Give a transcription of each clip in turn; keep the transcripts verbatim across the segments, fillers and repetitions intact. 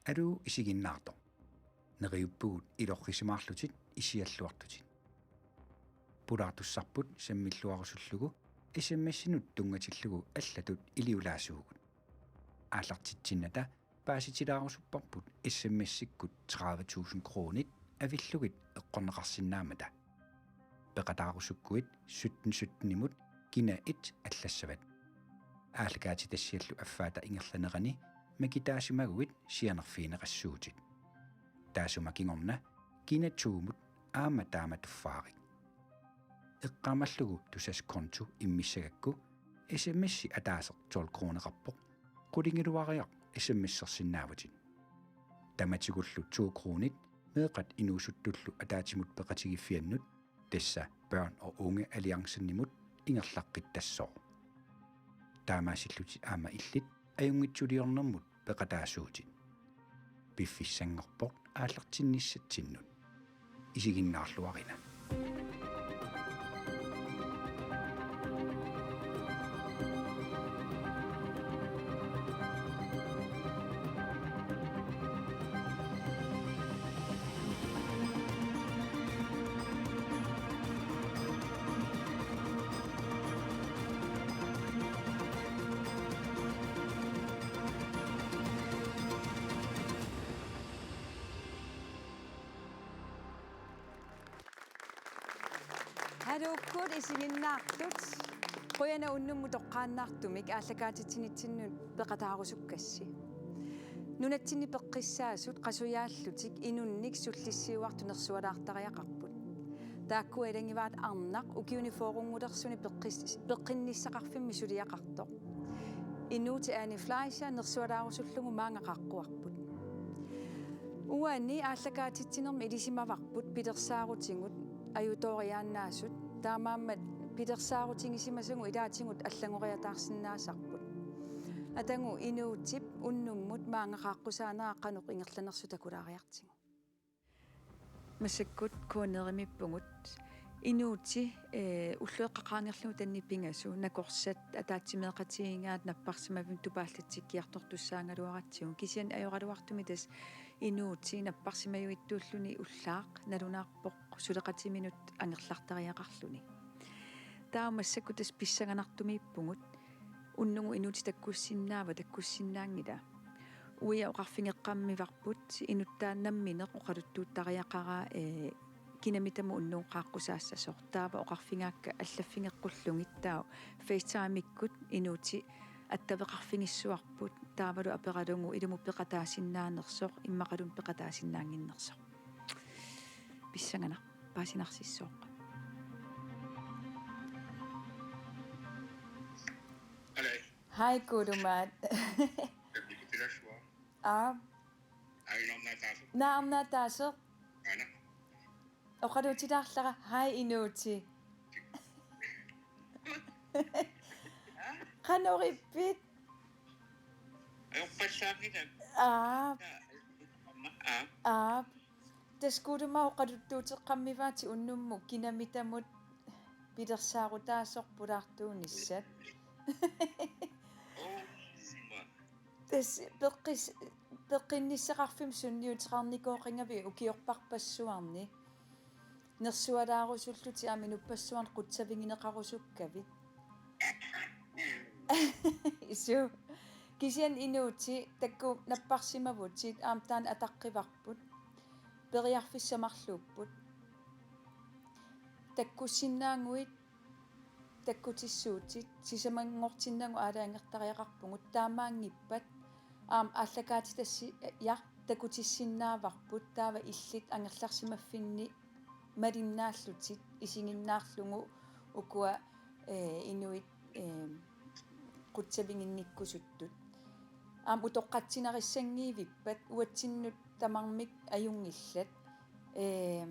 Aluu isiginnaartoq. Neriuppugut ilorrisimaarlutit issialluartutit. Pulaartussarput sammilluarusullugu S M S-inut tunngatillugu allatut iliulaasuugut. Aallartitsinnata paasitilaarusupparput S M S-ikkut tredive tusind kronit avillugit eqqorneqarsinnaammata. Peqataarusukkuit sytten sytten-imut kina et allassavat. Aallakaatitassiallu affaata ingerlanerani makitaasimaguit sianerfigineqassuutit. Taassuma kingorna kina to-mut aamma taama tuffaarik. Eqqaamallugu Tusass konto immissagakku S M S-i ataaseq tolv kroneqarpoq. Qulingiluariaq S M S-ersinnaavutit. Tamatigullu to kronit meeqqat inuusuttullu ataatsimut peqatigiffiannut, tassa Børn og Unge Alliancen-imut, ingerlaqqittassooq. Taamaasillutit aamma illit ajunngitsuliornermut peqataasuutit. Piffissanngorpoq aallartinnissatsinnut. Isiginnaarluarina. Haluukkut isiginnaartut. Qujanaq unnummut toqqaannartumik aallakaatitsinitsinnut peqataarusukkassi. Nunatsinni peqqissaasut qasujaallutik inunnik sullissiuartut nersualaartariaqarput. Taakkua ilagivaat arnaq ukiuni fyrrenngulersuni peqqis-, peqqinnissaqarfimmi suliaqartoq. Inuutit Annie Fleischer nersualaarusullugu maanga qaaqquarput. Uani aallakaatitsinermi ilisimavarput pilersaarutigut ajutooriaannaasut, taamaammat pilersaarutigisimasagut ilaatigut allagoriataarsinnaasarput. Atagu inuutip unnummut maanga qaaqqusaanera qanoq ingerlanersoq takulaariartigu. Massakkut Kuanerimiippugut. Inuutit, eh, ullueqqat qaangerlugu tanni pingasut nakorsat ataatsimeeqatigigaat napparsimavimmut tupaallatsikkiartortussaagaluaratsigu. Kisianni ajoraluartumik tassa inuutit napparsimajuitsuulluni ullaaq nalunaarpoq suleqatiminut angerlartariaqarluni. Taava massakkut tassa pissanganartumiippugut. Unnugu inuutit takkussinnaavat, takkussinnaanngilaq. Uia oqarfigeqqammivarput inuttaannaq nammineq oqaluttuuttariaqaraa, eh, kinamitamut unnugu qaaqqusaassasoq. Taava oqarfigaakka allaffigeqqullugit, taava FaceTime-ikkut inuutit attaveqarfigissavarput, taavalu aperalugu ilumut peqataasinnaanersoq, immaqaluunniit peqataasinnaannginnersoq. Pissanganaq, paasinarsissooq. Alai. Hej, Kuulumaat. Pilasua. Aa. Ai, naamnaataasoq. Naamnaataasoq. Aana. Oqaluutilaarlara, hej inuutit. Qanoq ippit? Ajorpallaanngilaq. Aap. Aap. Aap. Tassa Kuulumaat oqaluttuuteqqammivaatit unnummut kinamitamut pilersaarutaasoq pulaartuunissat. Tassa peqqis-, peqqinnissaqarfimmi sunniuteqarnikooqigavit ukiorparpassuarni? Nersualaarusullutit aamma inuppassuarnit qutsavigineqarusukkavit. Isu. Kisianni inuutit taakku napparsimavutit aamma taanna ataqqivarput. Periarfissat marluupput. Takkussinnaaguit takkutissuutit, sisamanngortinnagu aalajangertariaqarpugut, taamaanngippat aamma aallakaatitassi-, ja, takkutissinnaavarput, taava illit angerlarsimaffinni malinnaallutit isiginnaarlugu ukua, eh, inuit, eh, qutsaviginnikkusuttut. Aamma utoqqatsinarissanngivippat uatsinnut tamarmik ajunngillat. Eh,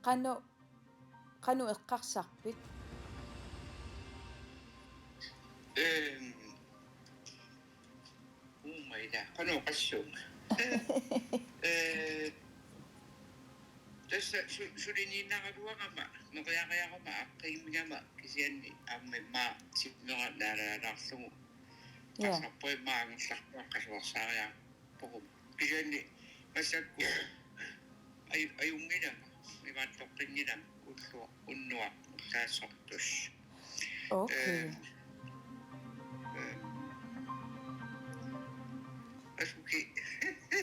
qanoq Qanoq eqqarsarpit? Ehm, uuma ila, qanoq oqassuunga? Eh, tassa su-, suliniinnaraluarama, neriariarama, aaqqiimmigama, kisianni aamma immaqa timmera naalagaalaarlugu. Ja. Qassarput immaqa angerlarpara qasuersaariarpugut. Kisianni massakkut aj-, ajunngilanga, imaattoqqinngilanga ulluaq unnuaq ullaassortussaq. Okay. Asuki.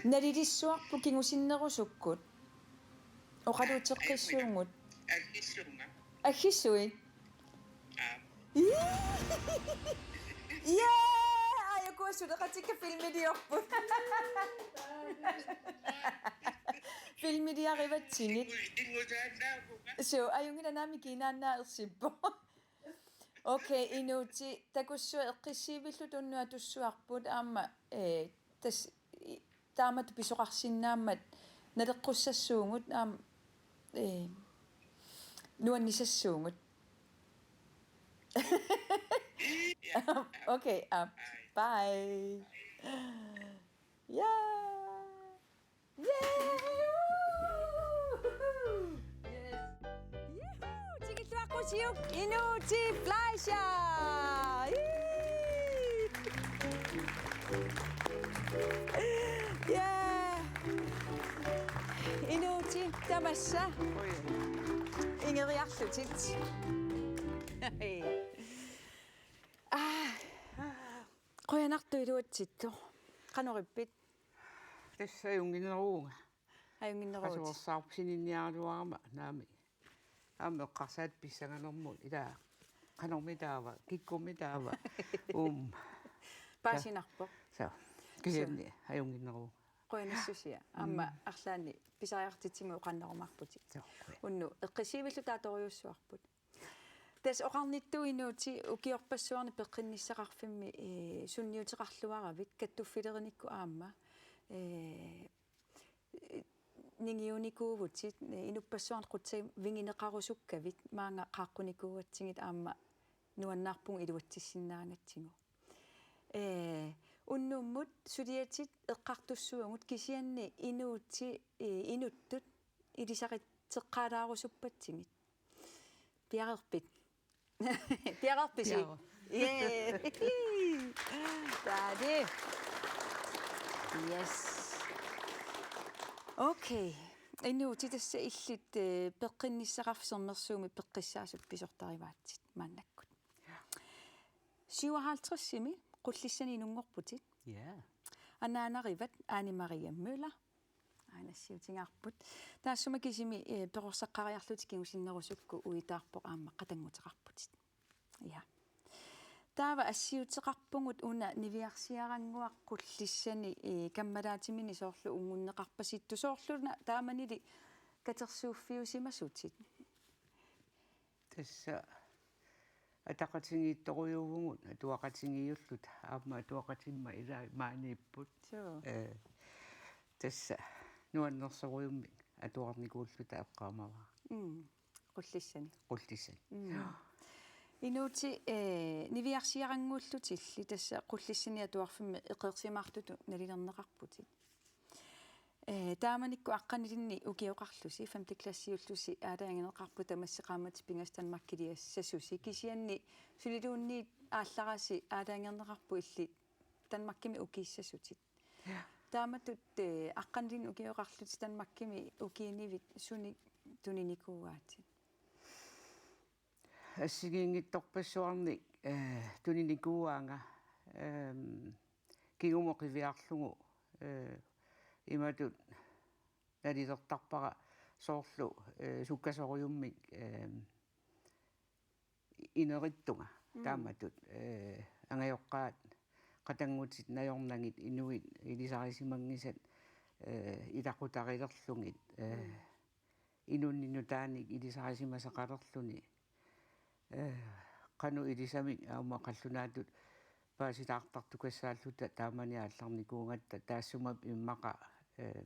Nalilissuarput kingusinnerusukkut. Oqaluuteqqissuugut. Aggissuunga. Aggissuit. Aa. Ii! Ja! Ajaku suleqatikka filmiliorput. Filmiliarivatsigit. Ingu-, ingusaannaagunga. So, ajunngilaq naamik kiinaannaa ersippoq. Okay, Inuuti, takussua eqqissiivilluta unnuatussuarput aamma, eh, tas-, i-, taamatut pisoqarsinnaammat naleqqussassuugut aamma, eh, nuannisassuugut. Okay, aamma. Bye. Ja. Yay! Yes. Juhu! Tikilluaqqusiuk Inuuti Fleischer! Ii! Ja! Inuuti tamassa. Ingeriarlutit. Aa. Qujanartoq iluatsittoq. Qanoq ippit? Tassa ajunnginneruunga. Ajunnginneruutit. Qasuersaarput sininniaraluarama naamik. Aamma eqqarsaat pissanganermut ila qanormi taava, kikkumi taava. Um. Paasinarpoq. So. Kisianni ajunnginneruunga. Qujanassusia. Aamma arlaanni pisariaqartitsimut oqannerumaarputit. So. Unnuk eqqissiivilluta atorujussuarput. Tassa oqarnittut Inuuti ukiorpassuarni peqqinnissaqarfimmi, eh, sunniuteqarluaravit kattuffilerinikku aamma, eh, ningiunikuuvutit, eh, inuppassuarnit qutsavigineqarusukkavit maanga qaaqqunikuugatsigit aamma nuannaarpugut iluatsissinnaagatsigu. Eh, unnummut suliatit eqqartussaagut kisianni Inuuti, eh, inuttut ilisaritseqqaalaarusuppatsigit. Piareerpit? Piareerpisi? Piareer. Yay! Taali. Yes. Okay. Inuuti tassa illit, eh, peqqinnissaqarfik Sermersuumi peqqissaasut pisortarivaatsit maannakkut. Syvoghalvtredsimi Qullissani inunngorputit. Ja. Anaanarivat Ane Marie Møller. Aanassiutigaarput. Taassuma kisimi, eh, perorsaqariarlutit kingusinnerusukkut uitaarpoq aamma qatannguteqarputit. Ja. Taava assiuteqarpugut una niviarsiarannguaq Qullissani, eh, kammalaatiminik soorlu unngunneqarpasittoq soorluna taamanili katersuuffiusimasutit. Tassa ataqatigiittorujuuvugut atuaqatigiilluta aamma atuaqatimma ilai maaniipput. Suu. Eh, tassa nuannersorujummik atuarnikuulluta eqqaamavara. Mm. Qullissani. Qullissani. Mm. Inuuti, eh, niviarsiarannguullutilli tassa Qullissani atuarfimmi eqeersimaartutut nalilerneqarputit. Eh, taamanikkut aqqanilinnik ukioqarlusi, femte klassiullusi, aalajangerneqarput tamassi qaammatit pingasut Danmarkiliassasusi, kisianni suliluunniit aallarasi aalajangerneqarput illit Danmarkimi ukiissasutit. Ja. Taamatut, eh, aqqanilinnik ukioqarlutit Danmarkimi ukiinivit sunik tuninikuuaatit? Assigiinngitsorpassuarnik, eh, tuninikuuaanga, ehm, kingumut qiviarlugu, eh, imatut nalilertarpara soorlu, eh, sukkasorujummik, ehm, inerittunga. Mm. Taamatut, eh, angajoqqaat qatanngutit najornagit inuit ilisarisimanngisat, eh, ilaqutarilerlugit, eh, mm, inunnit nutaanik ilisarisimasaqalerluni. Eh, qanoq ilisamik aamma qallunaatut paasilaartartukassaalluta taamani aallarnikuugatta taassuma immaqa, eh,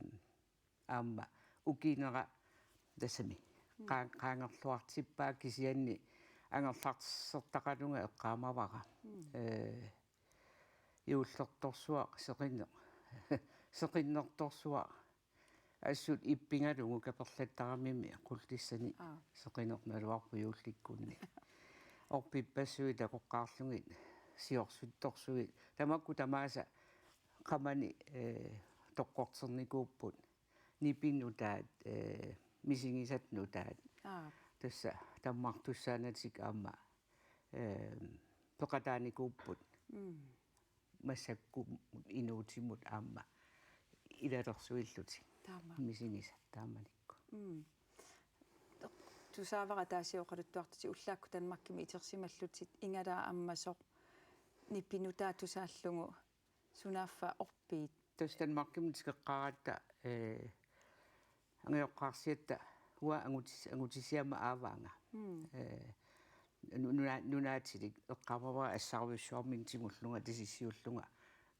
aamma ukiinera tassami. Mm. Qaa-, qaangerluartippaa kisianni angerlarsertaqalunga eqqaamavara. Mm. Eh, juullertorsuaq seqinner-, seqinnertorsuaq assut ippigalugu kaperlattaramimi Qullissani. Aa. Seqinernaluarpoq juullikkunni. Orpippassuit takoqqaarlugit siorsuttorsuit tamakku tamaasa qamani, eh, toqqorternikuupput. Nipit nutaat, eh, misigisat nutaat. Aa. Tassa tammartussaanatik aamma, eh, peqataanikuupput. Mm. Massakkut inuutimut aamma ilalersuillutik. Taama. Misigisat taamanikkut. Mm. Tusaavara taasiuqaluttuartutit ullaakkut Danmarkimi itersimallutit, igalaa ammasoq nipit nutaat tusaallugu, sunaaffa orpiit? Tassa Danmarkimut tikeqqaaratta, eh, angajoqqaarsiatta uanga angutis-, angutisiama aavaanga. Mm. Eh, nu-, nuna-, nunaatilik eqqaamavara assarujussuarmik tigullunga, tisissiullunga,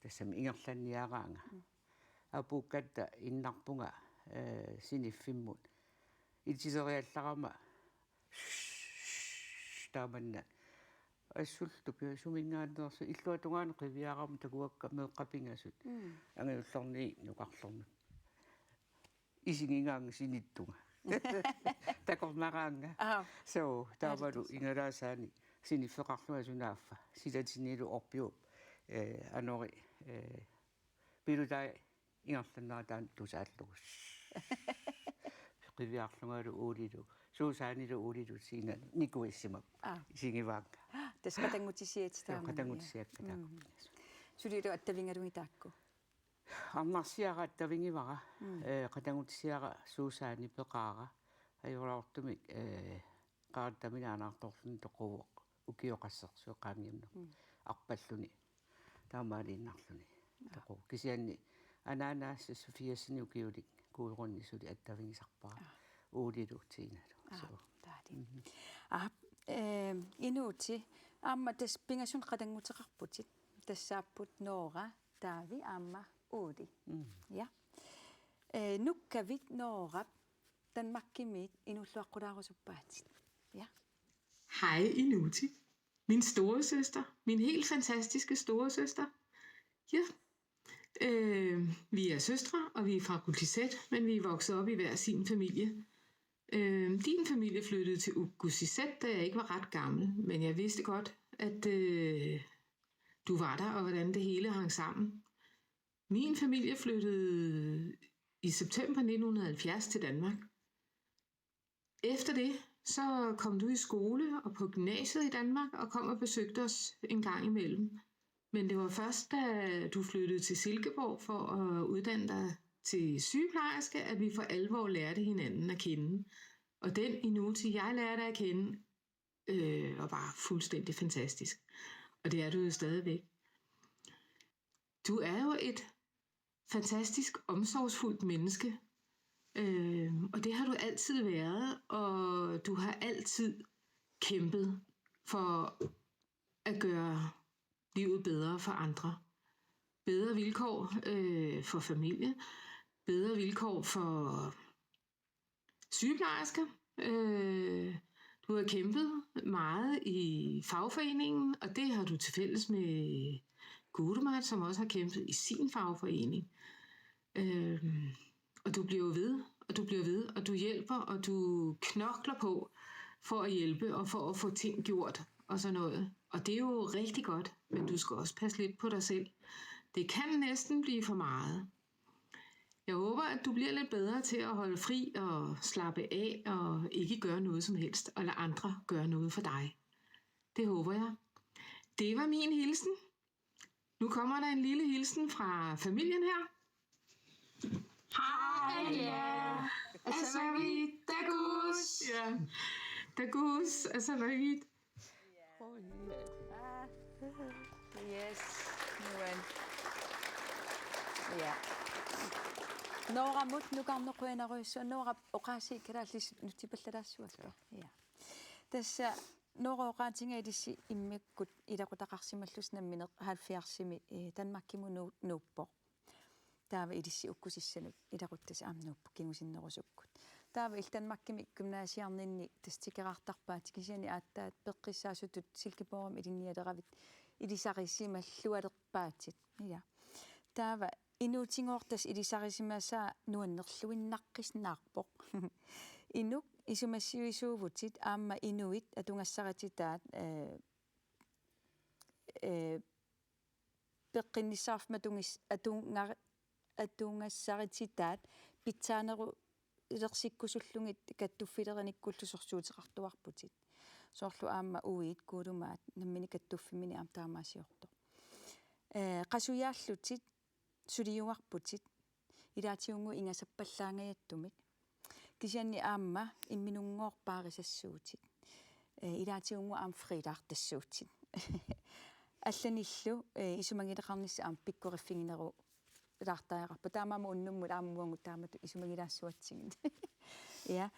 tassami ingerlanniaraanga. Apuukkatta innarpunga, eh, siniffimmut. Itiseriallarama, taamanna. Assulluta pia suminngaanneersoq, illuatungaanut qiviarama takuakka meeqqat pingasut. Mm. Angajullorniit nukarlornut. Isigigaanga sinittunga. Takornaraanga. Aa. So, taavalu Aallartisa. Igalaasaani siniffeqarlunga sunaaffa. Silatinilu orpiup, eh, anori, eh, pilutai ingerlannerataanut tusaallugu. Qiviarlungalu Ulilu, Susaanilu Ulilu Tiinalu nikuissimavoq. Aa. Isigivaanga. Tassa qatanngutisiat taama. Qatanngutisiakka taakku. Mm. Sulilu attavigalugit taakku? Arnarsiara attavigivara, Mm. eh, qatanngutisiara Susaani peqaara, ajoraluartumik, eh, Qaratta Minaanaartorluni toquvoq, ukioq qassersui qaangiunneq. Mm. Arpalluni, taamaaliinnarluni toquvoq. Kisianni anaanaa seksogfirsini ukiulik kuuerunni suli attavigisarpara. Aa. Ulilu Tiinalu. Aa, so. Taali. Mhm. Aa, eh, Inuuti, aamma tassa pingasut qatannguteqarputit. Tassaapput Noora, Taavi aamma Uuli. Mm. Ja. Eh, nukkavit Noorap Danmarkimiit inuulluaqqulaarusuppaatit. Ja. Hej, Inuuti. Min storesøster. Min helt fantastiske storesøster. Ja. Øh, vi er søstre, og vi er fra Guldsizet, men vi er vokset op i hver sin familie. Øh, din familie flyttede til Guldsizet, da jeg ikke var ret gammel, men jeg vidste godt, at øh, du var der, og hvordan det hele hang sammen. Min familie flyttede i september nitten hundrede og halvfjerds til Danmark. Efter det, så kom du i skole og på gymnasiet i Danmark og kom og besøgte os en gang imellem. Men det var først, da du flyttede til Silkeborg for at uddanne dig til sygeplejerske, at vi for alvor lærte hinanden at kende. Og den Inuti, jeg lærte at kende, øh, var bare fuldstændig fantastisk. Og det er du jo stadigvæk. Du er jo et fantastisk omsorgsfuldt menneske, øh, og det har du altid været, og du har altid kæmpet for at gøre livet bedre for andre. Bedre vilkår øh, for familie, bedre vilkår for sygeplejersker. Øh, du har kæmpet meget i fagforeningen, og det har du til fælles med Gurumat, som også har kæmpet i sin fagforening. Øh, og du bliver ved, og du bliver ved, og du hjælper, og du knokler på for at hjælpe og for at få ting gjort og sådan noget. Og det er jo rigtig godt, men du skal også passe lidt på dig selv. Det kan næsten blive for meget. Jeg håber, at du bliver lidt bedre til at holde fri og slappe af og ikke gøre noget som helst og lade andre gøre noget for dig. Det håber jeg. Det var min hilsen. Nu kommer der en lille hilsen fra familien her. Hej, ja. Asavit, dagus. Ja. Dagus, asavit. Ah, yes. Nuan. Ja. Nooramut nukarneq qujanarujussuaq. Noora, oqaasii kalaallisut nutsipallalaassuakka. Ja. Tassa Noora oqaatiga ilissi immikkut ilaqutaqarsimallusi nammineq halvfjerdsimi, eh, Danmarkimut nuu-, nuuppoq. Taava ilissi ukkusissanut ilaquttasi aamma nuuppoq kingusinnerusukkut. Taava illit Danmarkimi gymnasiarninni tassa tikeraartarpaat, kisianni aatsaat peqqissaasutut Silkeborgimi ilinnialeravit ilisarisimallualerpaatit. Ja. Taava Inuutinngortas ilisarisimasaa nuannerluinnaqqissaarpoq. Inuk isumassivisuuvutit aamma inuit atugassarititaat, eh, eh, peqqinnissaqarfimmi atugis-, atunga-, atugassarititaat pitsaanerulersikkusullugit kattuffilerinikkullu sorsuuteqartuarputit. Soorlu aamma uiit kuulumaat nammineq kattuffimminni aamma taamaasiortoq. Ee, qasujaallutit suliuarputit. Ilaatigut ingasappallaangajattumik. Kisianni aamma imminunngooq paarisassuutit. Ee, ilaatigut aamma friilaartassuutit. Allanillu, ee, isumagileqarnissaq aamma pikkoriffigineruulaartariaqarpoq. Taamaammat unnummut aamma uagut taamatut isumagilaassuatsigit. Ja.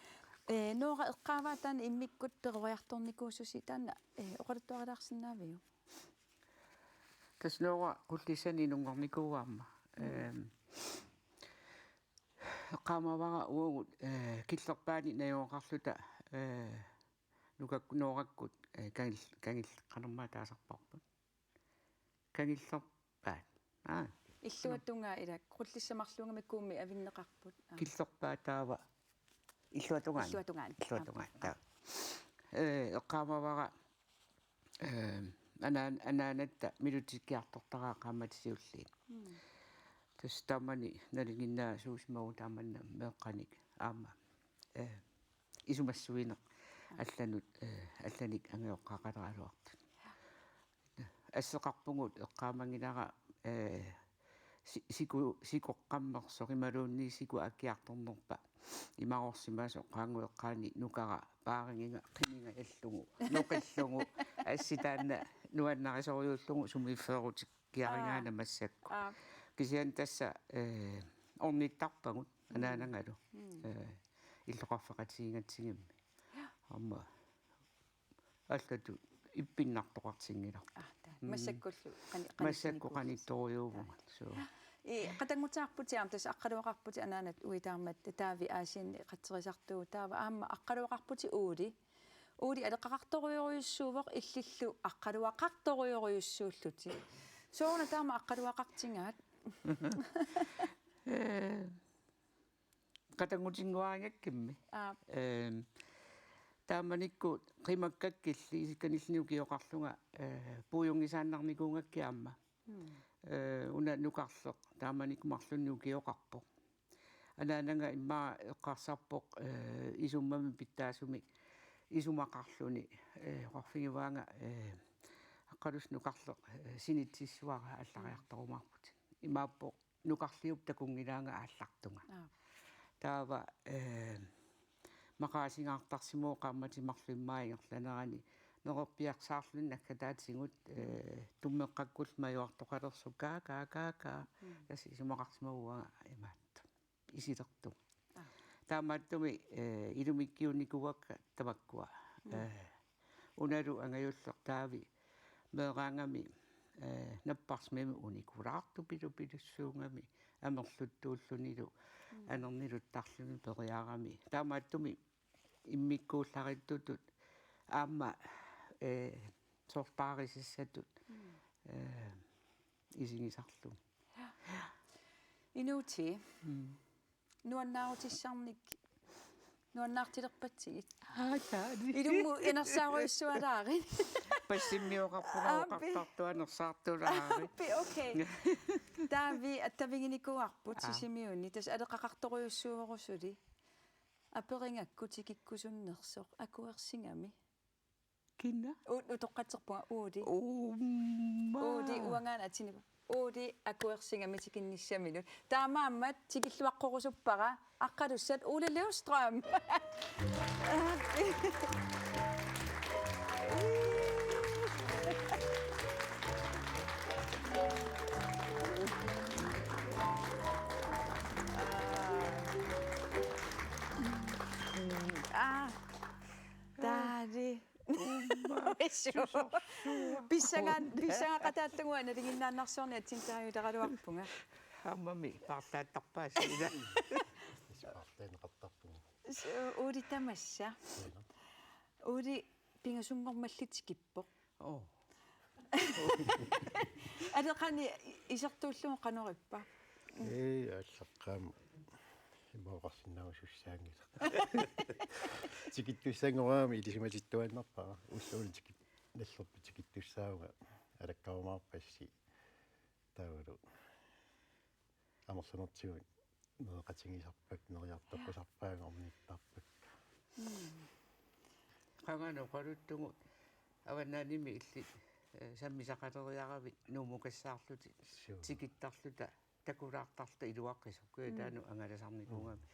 Ee, Noora, eqqaavaa taanna immikkut peroriartornikuususi, taanna, ee, oqaluttuarilaarsinnaaviuk? Tassa Noora Qullissani inunngornikuuvoq aamma. Mm. Ehm, eqqaamavara uagut, eh, Killerpaani najugaqarluta, eh, nukak-, Noorakkut, eh, kangil-, kangil-, qanormaa taasarparput. Kangillerpaat. Aa. Illuatungaa ilaa, Qullissat marluugamikkuummi avinneqarput. Aa. Killerpaat taava. Illuatungaani. Illuatungaani. Illuatungaani. Aap. Taava. Eh, eqqaamavara, eh, anaan-, anaanatta milutsikkiartortaraa qaammatit siulliit. Mm. Tassa taamani nalinginnaasuusimavugut taamanna meeqqanik aamma, eh, isumassuineq allanut, eh, allanik angajoqqaaqaleraluartut. Asseqarpugut eqqaamanngilara, eh, si-, siku-, sikoqqammersoq imaluunniit siku akiartornerpa. Imarorsimasoq qaanngueqqaani nukara paarigiga qimingajallugu, noqillugu, assi taanna nuannarisorujussuullugu sumiiffeerutikkiarigaana Aa. massakkut. Aa. Kisianni tassa, eh, ornittarpagut Mm. anaanangalu. Mm. Eh, illoqarfeqatigigatsigimmi. Ja. Aamma allatut ippinnartoqartinngilarput. Ah, taa. Mm. Massakkullu qani-, Massakkut qanittunik. Qanittorujuuvugut. Taa. Suu. I, qatanngutiarputit aamma tassa aqqaluaqarputit anaanat uitaarmat Taavi Aasianni qatserisartuuvoq taava aamma aqqaluaqarputit Uuli. Uuli aleqaqartorujorujussuuvoq illillu aqqaluaqartorujorujussuullutit. Sooruna taama aqqaluaqartigaat? Eh, qatanngutinnguarigakkimmi. Aap. Ehm, taamanikkut qimakkakkilli isikkanilluunniit ukioqarlunga, eh, puiunngisaannarnikuugakkit aamma. Mm. Eh, una nukarleq taamanikkut marlunnik ukioqarpoq. Anaanaga immaqa eqqarsarpoq, eh, isummamik pitsaasumik isumaqarluni, eh, oqarfigivaanga, eh, aqqalussat nukarleq, eh, sinitsissavara allariartorumaarputit. Imaappoq nukarliup takunngilaanga aallartunga. Aap. Taava, eh, maqaasigaartarsimavoq qaammatit marluk immaqa ingerlanerani. Nererpiarsaarluni naggataatigut, eh, tummeqqakkullu majuartoqalersoq kaa, kaa, kaa, kaa. Mm. Tassa isumaqarsimavoq uanga imaattoq. Isilertunga. Aap. Taamaattumik, eh, ilumikkiunnikuuakka tamakkua. Mm. Eh, unalu angajulleq Taavi meeraagami, eh, napparsimamik unikulaartupilupilussuugami amerluttuullunilu Mm. anerniluttarluni periarami. Taamaattumik immikkuullarittutut aamma, eh, soorlu paarisassatut, Mm. eh, isigisarlugu. Inuuti. Mm. Nuannaarutissarnik. Nuannaartilerpatsigit. Aa, taani. Ilumut inersaarujussualaarit. Passimmioqarpunga Aappi. Oqartartoq inersaartulaarit. Aappi, okay. Taavi attaviginikuuarput Aa. Sisimiuni. Tassa aleqaqartorujussuuvoq suli. Aperigakku tikikkusunnersoq akuersigami. Kina? U-, utoqqatserpunga Uuli. Uumma. Uuli uangaana atiniva. Uuli akuersigami tikinnissaminut. Taamaammat tikilluaqqorusuppara aqqalussat Uuli Løvstrøm. Ah, taali. Uumma. Pissangaan, pissangaaqataallugu nalinginnaannarsuarnik atsintaajutaraluarpunga. Ammami paarlaattarpaasi ila. Paarlaaneqartarpunga. Su-, Uuli tamassa. Uuli pingasunngormalli tikippoq. Oo. Aleqani isertuullugu qanorippa? Ee, aallaqqaammut imaoqarsinnaavusussaanngilaq. Tikittussanngoraami ilisimatittuaannarpara. Ulluunniit tikit-, nallerput tikittussaavunga alakkarumaarpassi. Taavalu. amerlanertigut nereqatigisarpakka, neriartoqqisarpaannga ornittarpakka. Qanganut oqaluttugut avannaanimi illit, eh, sammisaqaleriaravit Nuummukassaarlutit. Suu. Tikittarluta takulaartarluta iluaqisoq. Kuja taanna angalasarnikuugami.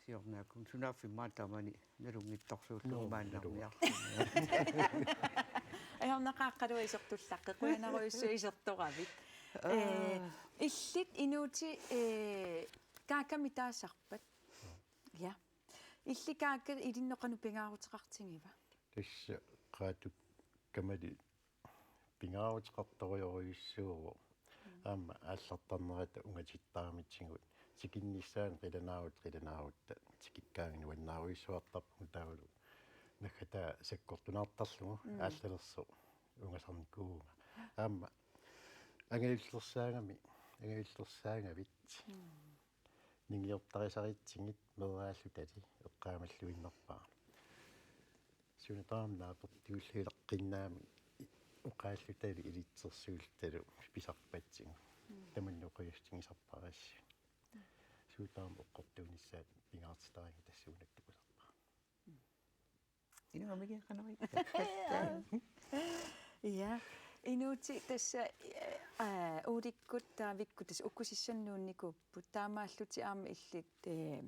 Siornaakkut sunaaffa immaqa taamani nalunngitsorsuullugu maannarniarlugu. Ajornaqaaqqalu isertullaqqi, qujanarujussuaq isertoravit. Ee, illit Inuuti, ee, Kaakami taasarpat. Ja. Illit Kaaka ilinnut qanoq pingaaruteqartigiva? Tassa Qaatuk Kamali pingaaruteqartorujorujussuuvoq. Aamma aallartarnerata ungasittaramitsigut. Tikinnissaanut qilanaarutta, qilanaarutta tikikkaangat nuannaarujussuartarpugut taavalu. Naggataa sakkortunaartarlugu aallalersoq ungasarnikuuvunga. Aamma angajullersaagami, angajullersaagavit. Ningiortarisaritsigit meeraallutali eqqaamalluinnarpara. Suna tamarmi naapertuulluileqqinnaami oqaallutalu ilitsersuullutalu pisarpatsigut. Tamanna oqaluussutigisarpara assut. Suut tamarmik eqqortuunissaat pingaartitaraangat tassuunakkut takusarpara. Inuamigi qanoq. Ja. Inuuti tassa, aa, Uulikkut Taavikkut tassa ukkusissanik nuunnikuupput. Taamaallutik aamma illit, ee,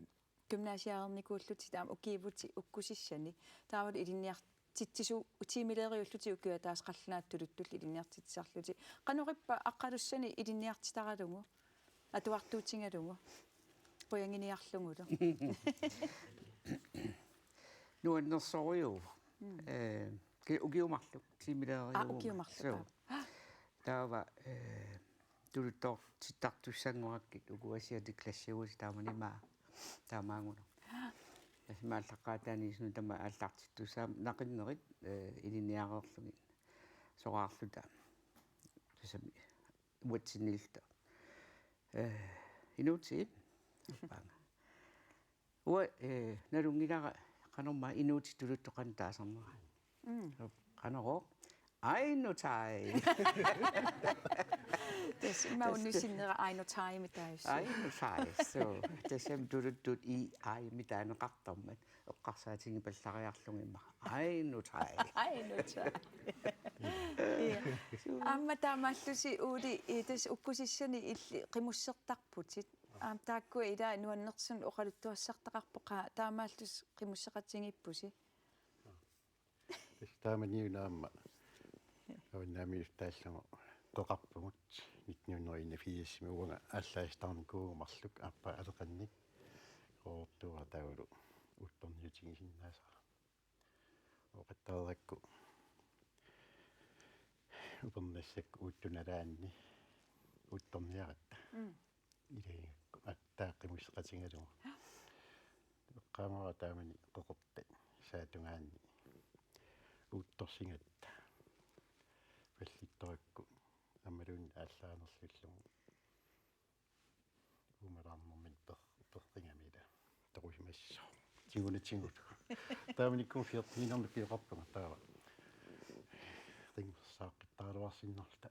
gymnasiareernikuullutit aamma ukiivutit ukkusissani. Taavalu ilinniartitsisu-, tiimileriullutit ukiup ataaseq qallunaatut tuluttullu ilinniartitsisarlutit. Qanoq ippa Aqqalussani ilinniartitaralugu? Atuartuutigalugu. Qujanginiarlugulu. Nuannersorujuuvoq. Mm. Eh, ki-, ukiut marluk, tiimileriuvugut. Ah, ukiut marluk, suu. Aa. Taava, eh, tuluttoortittartussanngoraakkit uku assiatik klassiugusi taamanimaa, taamaannguna. Aa. Tassa imaallaqqaataaniissunik tamaat aallartittussaammat naqinnerit, eh, ilinniareerlugit. Soraarluta. Tassami uatsinnilluta. Eh, Inuuti. Appaanga. Uanga, eh, nalunngilara qanormaa Inuuti tuluttut qanoq taasarnera. Mm. Qanorooq? Ainu tai. Tassa immaqa unnussinnera Ainu taimik taassaaq. Ainu tai. Suu. Tassami tuluttut i aimik taaneqartarmat. Eqqarsaatigipallariarlugit immaqa. Ainu tai. Ainu tai. Ja. Aamma taamaallusi Uuli, i, tassa ukkusissani illit qimussertarputit. Aamma taakkua ila nuannersunut oqaluttuassartaqarpoq, taamaallusi qimusseqatigiippusi. Tassa taamaniuna aamma avannaamiuuttaallugu qeqarpugut nitten hundrede og enogfirsimi uanga aallaasisarnikuuvugut marluk aappaa aleqannik. Qoortuara taavalu uuttorniutigisinnaasara. Oqattaarakku upernassakka uuttup nalaanni uuttorniaratta. Mm. Ilagigakku aatsaat qimusseqatigalugu. Eqqaamavara taamani qeqertat saatungaanni uuttorsigatta. Pallittorakku aammaluunniit aallaanerlullugu. Uumalaarnermini per-, perqigami ila. Toqusimassooq. Tigunatigulu. Taamanikkumut fjorteninik ukioqarpunga taava. Qimussersaaqqittarluarsinnarluta.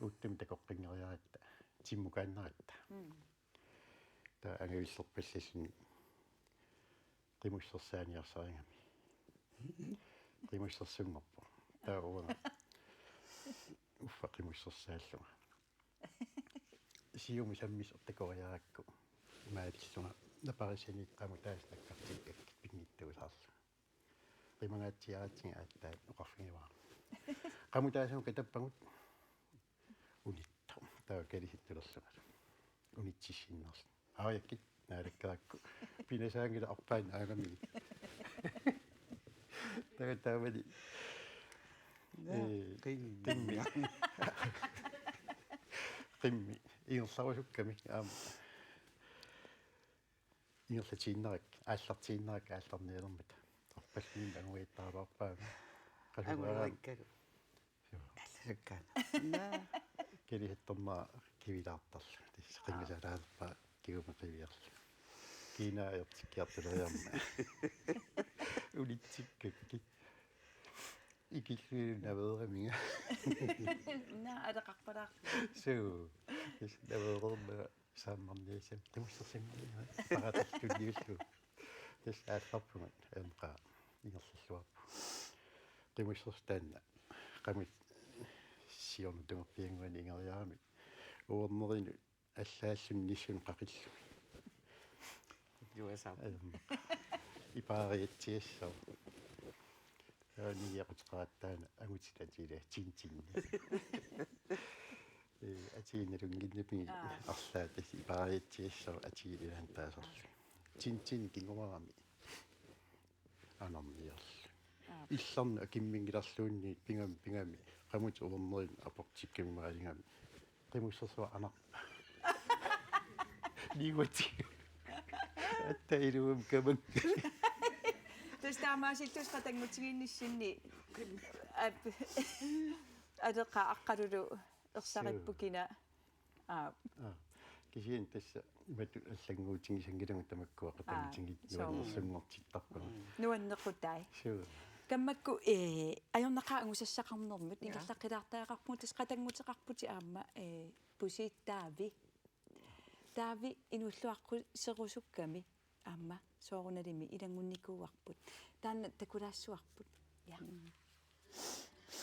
Uuttumik takoqqinngeriaratta. Timmukaannaratta. Mm. Taava angajullerpallalluni qimussersaaniarsarigami. Qimussersunngorpoq. Taava uanga. Uffa qimussersaallunga. Siumut sammisoq takoriarakku. Imaallunga naparisani qamutaasut nakkartikkakkit pinngitsuusaarlunga. Qimangaatsiaratsigu aatsaat oqarfigivara. Qamutaasut katappagut unittoq. Taava kalisittulerlungalu. Unitsissinnarlunga. Aajakkit naalakkerakku. Pinasaanngilaq arpaannaq aagamigit. Taava taamani. Naa, ee, qimmi. Qimmi. Qimmi. Ingerlarusukkami. Aamma. Ingerlatiinnarakku, aallartiinnarakku aallarnialermata. Arpalluunniit anguittaraluarpaanga. Qasukeraam. Anguikkalu. Joo. Allasukkaana. Naa. Kalisittornera kivilaartarlunga. Tassa qingasaalaalerpaa kigumut qiviarlunga. Kiinaa ajortikkiartuleriarmat. Unitsikkakkit. Ikilluinnaq naveeraminga. Naa, aleqarpalaarlugu. Suu. Yes, naveererma saammarniassam. Qimussersimmi. Paratalluliullu. Yes, aallarpunga. Emqa. Ingerlalluarpu. Qimussersoq taanna. Qamit siorna tungerpiannguani ingeriarami. Uernerinut allaalluni nissunut qaqilluni. Juasa. Em, ipaariatsiassooq. Niaqutaqarattaana angutit atiilaat Tintin. Ee, atiinnalunngilnipigi. Aa. Arlaat ipaariatsiassooq atiilaat taasarlu. Tintin kinguarami. Anarniarlu. Aap. Illarni akimminngilarluunniit pigami pigami. Qamut uernerinut aportikkamik maalingami. Qimussersuaq anarpa. Niuati. Atta iluam kamang. Tassa taamaasillusi qatanngutigiinnissinni. Aap. Aleqa aqqalulu ersaripput kina. Aap. Aa, kisianni tassa imatut allannguutigisanngilagut tamakkua qatanngutigiit. Aa, soo. Nuannersunngortittarpagut. Nuannequtai. Suu. Kammakku, ee, ajornaqaaq angusassaqarnermut, ja, ingerlaqqilaartariaqarpugut, tassa qatannguteqarputit aamma, ee, pusiit Taavi. Taavi inuulluaqquserusukkami aamma soorunalimi ilanngunnikuuarput. Taanna takulaassuarput. Ja.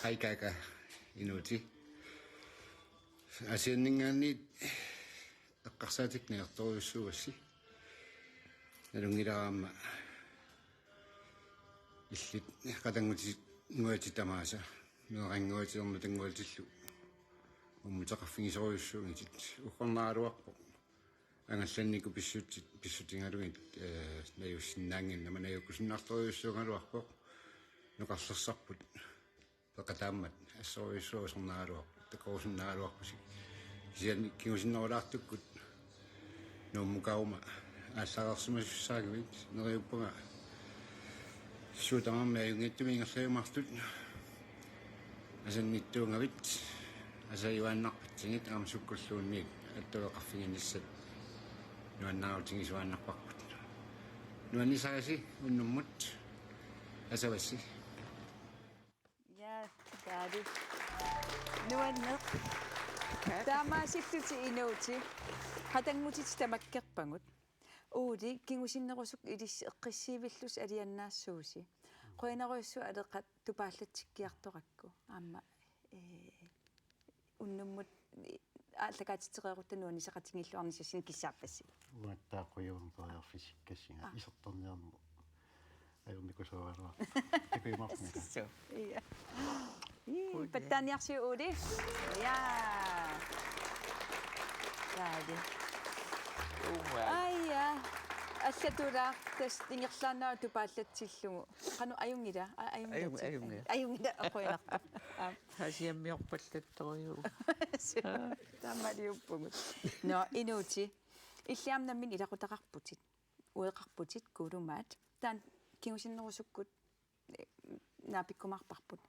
Hej Kaka, Inuuti. Asianninngaanniit eqqarsaatikkut najortorujussuugassi. Nalunngilara aamma illit qatanngutit nuatit tamaasa. Meerannguatit ernutannguatillu. Ummuteqarfigisorujussuugitit. Uggornaraluarpoq. Angallannikkut pissutsit, pissutigalugit, ee, najussinnaannginnama najuukkusunnartorujussuugaluarpoq. Noqarlersarput. Peqataammat assorujussuaq usornaraluarpoq, takorusunnaraluarpusi. Kisianni kingusinnerulaartukkut Nuummukaaruma aallareersimasussaagavit, neriuppunga suut tamarmik ajunngitsumik ingerlajumaartut. Asannittuugavit, asajuaannarpatsigit aamma sukkulluunniit attaveqarfiginissat nuannaarutigisuaannarparput. Nuannisarisi unnummut, asavassi. Ja, dejligt. Nuanneq. Taamaasillutit Inuuti. Qatanngutitit tamakkerpagut. Uuli, kingusinnerusukkut ilissi eqqissiivillusi alianaassuusi. Qujanarujussuaq Aleqat tupaallatsikkiartorakku. Aamma, ee, unnummut, ee, aallakaatitsereerutta nuannisaqatigiilluarnissassinnut kissaappassi. Uattaaq qujanaq periarfissikkassinga. Aa. Isertorniarneq. Ajornikuusaraluarpoq. Takujumaarpunga. Suu. Ja. Ii, Uuli. Pattaaniarsiuk Uuli. Ja. Taali. Uuma. Aja. Allatulaaq tassa ingerlaannaq tupaallatsillugu. Qanoq ajunngila? A-, ajunngila. Ajung-, ajunngila. Ajunngila, qujanarpoq. Aap. Asiammiorpallattorujuk. Suu. Taamaaliuppugut. Nå, Inuuti. Illit aamma nammineq ilaqutaqarputit. Ueqarputit kuulumaat. Taanna kingusinnerusukkut, eh, naapikkumaarparput.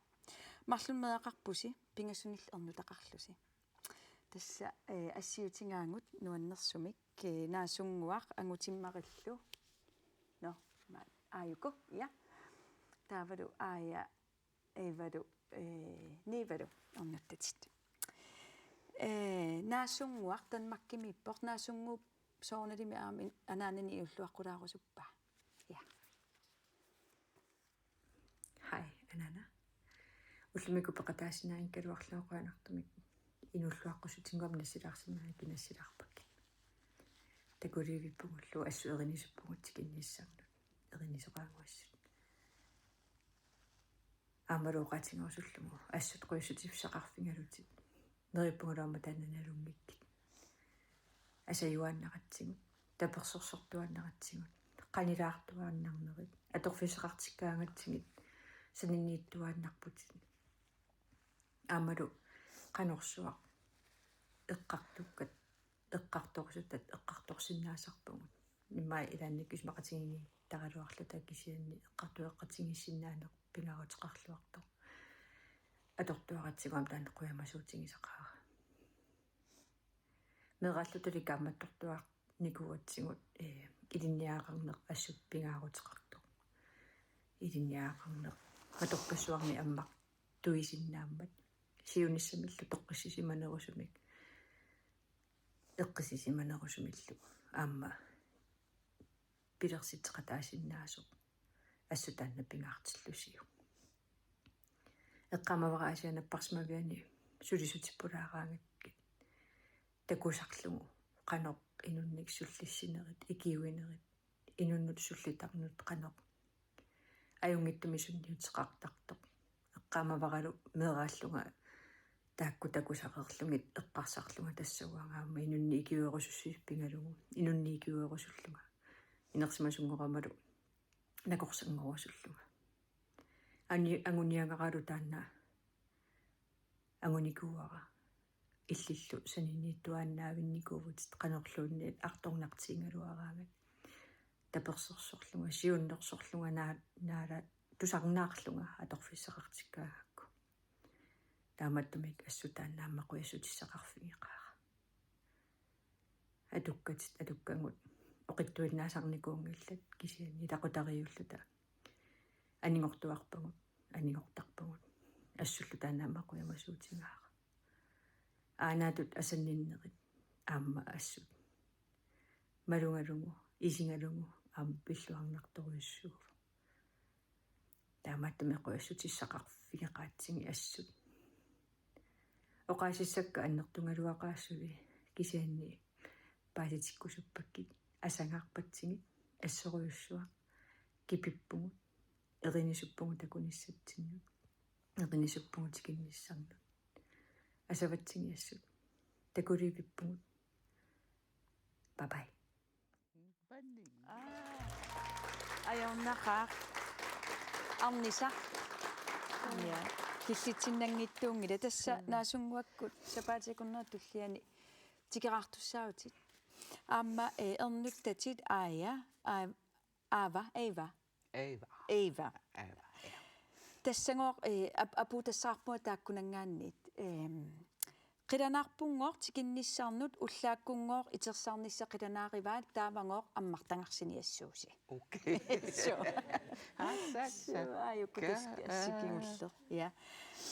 Marlunnik meeraqarpusi, pingasunillu ernutaqarlusi. Tassa, eh, assiutigaagut nuannersumik, eh, Naasunnguaq Angutimmarillu. Nå, ma-, aajuku, ja. Taavalu Aaja Eevalu, eh, Niivalu ernuttatit. Eh, Naasunnguaq Danmarkimiippoq, Naasunnguup soorunalimi aamma in-, anaanani inuulluaqqulaarusuppaa. Ja. Hej, Anana. Ullumikkut peqataasinnaanngikkaluarlugu qujanartumik inuulluaqqussutinngua nassilaarsinnaanngikkuit nassilaarpakkit. Takuliivippugullu assut erinisuppugut tikinnissamut. Erinisoqaannguassut. Aammalu oqaatigerusullugu assut qujassutissaqarfigalutit. Neriuppungalu aamma taanna nalunngikkit. Asajuaannaratsigut, tapersersortuaannaratsigut, qanilaartuaannarnerit, atorfissaqartikkaangatsigit, saninnittuaannarputit. Aammalu qanorsuaq eqqartukkat eqqartorsutat eqqartorsinnaasarpugut. Immaqa ilaannikkut isumaqatigiittaraluarluta kisianni eqqartueqatigiissinnaaneq pingaaruteqarluartoq. Atortuaratsigu aamma taanna qujamasuutigisaqaara. Meeraallutali kaammattortuarnikuugatsigu, eh, ilinniagaqarneq assut pingaaruteqartoq. Ilinniagaqarneq atorpassuarnik ammaq tuisinnaammat siunissamillu toqqissisimanerusumik eqqissisimanerusumillu aamma pilersitseqataasinnaasoq assut taanna pingaartillusiuk. Eqqaamavara Aasiaat napparsimaviani sulisutippulaaraangakkit takusarlugu qanoq inunnik sullissinerit, ikiuinerit, inunnut sullitarnut qanoq ajunngitsumik sunniuteqartartoq. Eqqaamavaralu meeraallunga taakku takusareerlugit eqqarsarlunga tassa uanga aamma inunnik ikiuerusussisut pigalugu, inunnik ikiuerusullunga inersimasunngoramalu nakorsanngorusullunga. Ani-, anguniagaralu taanna angunikuuara illillu saniniittuaannaavinnikuuvutit qanorluunniit artornartigigaluaraangat tapersersorlunga, siunnersorlunga naa-, naala tusarnaarlunga atorfissaqartikkaangakku. Taamaattumik assut taanna aamma qujassutissaqarfigeqaara. Atukkatit atukkagut oqitsuinnaasarnikuunngillat kisianni ilaqutariiulluta anigortuarpagut, anigortarpagut. Assullu taanna aamma qujamasuutigaara. Aanaatut asanninnerit aamma assut malugalugu, isigalugu aamma pilluarnartorujussuuvoq. Taamaattumik qujassutissaqarfigeqaatsigit assut. Oqaasissakka annertugaluaqaaq suli kisianni paasitikkusuppakkit asangaarpatsigit assorujussuaq kipippugut erinisuppugut takunissatsinnut erinisuppugut tikinnissarnut asavatsigit assut takuliivippugut. Bye bye. Aa. Ajornaqaaq. Arnisa. Ja. Killitsinnanngitsuunngilaq tassa. Mm. Naasunnguakkut sapaatip akunnerata tulliani tikeraartussaavutit. Aamma, eh, ernuttatit Aaja, Aa-, Aava, Eva. Eva. Eva. Eva, ja. Tassagooq, eh, ap-, apuutassavarput taakkunanngaanniit. Ehm, qilanaarpunngooq tikinnissarnut, ullaakkunngooq itersarnissaq qilanaarivaat, taavagooq ammartangarsiniassuusi. Okay. Suu. Assa, assa. Suu, aajuku task-, ka-, assi kingulleq. Ja.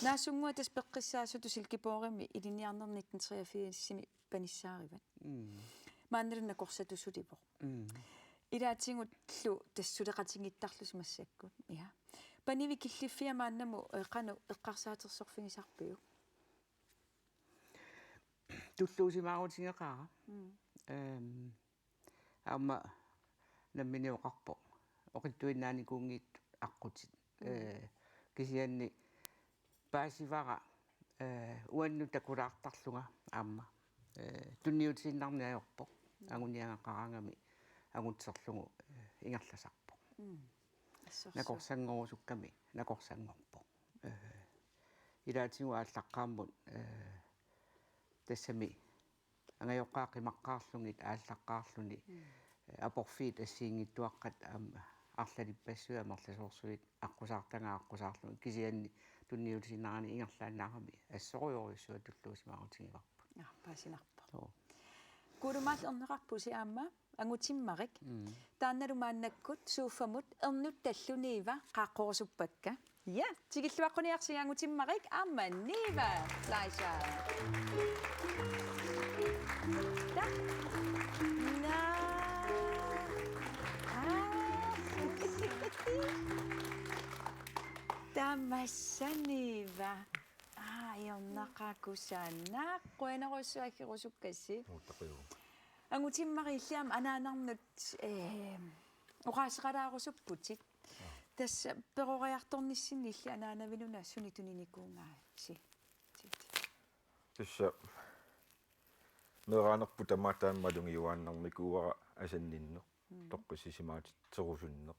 Naasunnguaq tassa peqqissaasutut Silkeborgimi ilinniarneq nitten treogfirsimi panissaarivat. Mm. Maannalu nakorsatut sulivoq. Mm. Ilaatigullu tassa suleqatigiittarlusi massakkut. Ja. Panivi, killiffia maannamut, eh, qanoq eqqarsaatersorfigisarpiuk? Tulluusimaarutigeqaara. Mm. Ehm, aamma nammineq oqarpoq oqitsuinnaanikuunngitsut aqqutit. Mm. Eh, kisianni paasivara, eh, uannut takulaartarlunga aamma, eh, tunniutiinnarneq ajorpoq. Mm. Anguniagaqaraangami angutserlugu, eh, ingerlasarpoq. Mm. Assorsuaq. Nakorsanngorusukkami nakorsanngorpoq. Eh, ilaatigut aallaqqaammut, eh, tassami angajoqqaat qimaqqaarlugit aallaqqaarluni, mm, eh, aporfiit assigiinngitsuaqqat aamma arlalippassuit amerlasoorsuit aqqusaartagaat aqqusaarlugit kisianni tunniutiinnarani ingerlaannarami assorujorujussuaq tulluusimaarutigivarput. Aa, paasinarpoq. Joo. Kuulumaallaat erneqarpusi aamma Angutimmarik. Mm. Taannalu maannakkut suuffamut ernuttallu Niva qaaqqorusuppakka. Ja, tikilluaqquniarsiuk Angutimmarik aamma Niva Fleischer. Ta-, naa. Aa. Tamassa Niva. Aa, ajornaqaaq kusanaq. Qujanarsuaq aggerusukkassi. Uutaquu. Angutimmarik, illit aamma anaanarnut, eh, oqaaseqalaarusupputit. Aa. Tassa peroriartornissinni illit anaanavinuna suni tuninikuugaasi? Tassa meeraanerput tamaat taama malugiuaannarnikuuara asanninneq. Mm. Toqqissisimaatitserusunneq.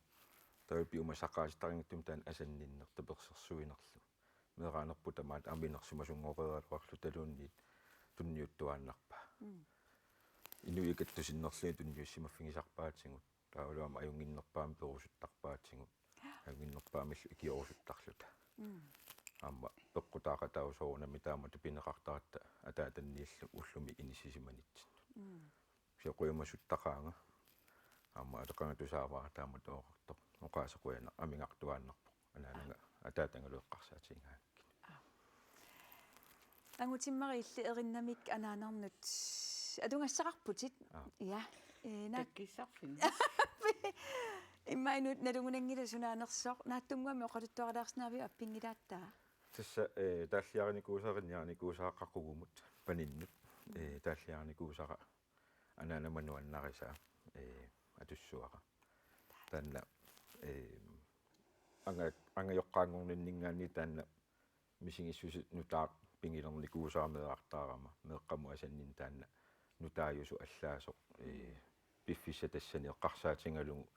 Taava piumasaqaatitarinngittumi taanna asanninneq tapersersuinerlu. Meeraanerput tamaat aamma inersimasunngoreraluarlutaluunniit tunniuttuaannarpaa. Mm. Inuit ikattup sinnerlugit tunniussimaffigisarpaatigut. Taavalu aamma ajunnginnerpaamik perusuttarpaatigut. Ajunnginnerpaamillu ikiorusuttarluta. Mm. Aamma peqqutaaqataasoq soorunami taamatut pineqartaratta ataatanniillu ullumi inissisimanitsinni. Mm. Kisianni qujamasuttaqaanga. Aamma atoqangatussaavara taamatut oqartoq. Oqaaseq qujanaq amigartuaannarpoq. Anaanaga ataatagalu eqqarsaatigigaangakkit. Angutimmarik, illit erinnamik anaanarnut atugassaqarputit. Aa. Ja. Ee, naak- Takkissarfik. Immaqa inuit nalugunanngillat sunaanersoq. Naatsunnguamik oqaluttuarilaarsinnaavit appinngilaattaa? Tassa, ee, taalliarinikuusara, ilinniarinikuusara qaqugumut paninnut. Ee, taalliarinikuusara anaanama nuannarisaa, ee, atussavara. Taanna, ee, anga-, angajoqqaanngorninninngaanniit taanna misigissuseq nutaaq pigilernikuusara meerartaarama, meeqqamut asanninneq taanna nutaajusoq allaasoq, ee, piffissaq tassani eqqarsaatigalugu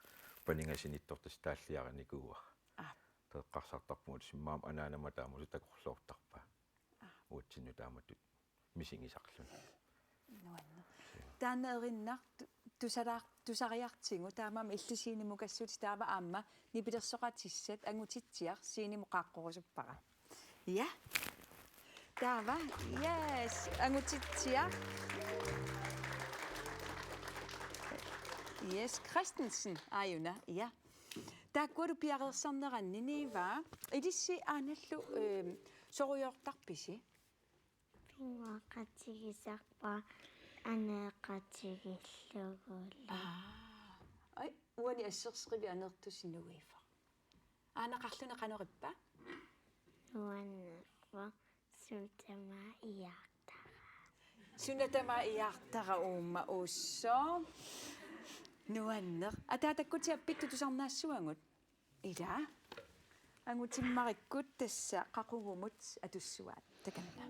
panigasinittoq tassa taalliarinikuuara. Aap. Eqqarsartarpugut tassa immaqa anaanama taamatut takorloortarpaa. Aap. Uatsinnut taamatut misigisarluni. Nuanneq. Taanna erinnaq tu-, tusalaar-, tusariartigu, taamaammat illit scenemukassutit, taava aamma nipilersoqatissat, Angutitsiaq scenemut qaaqqorusuppara. Ja. Taava, yes, Angutitsiaq. Yes, Christensen, aajuna, ja. Taakkualu piareersarneranni, Niva, ilissi aanallu, ehm, sorujoortarpisi? Pinnguaqatigisarpara aneeqatigiillugulu. Aa. Ai, uani assersuutigivit aneertusi nuivoq. Aanaqarluni qanoq ippa? Nuannerpoq, suna tamaat ijaartara. Suna tamaat ijaartara uuma usso. Nuanneq. Ataatakkutit appittut tusarnaassavagut? Ila. Angutimmarikkut tassa qaqugumut atussavaat. Takanna.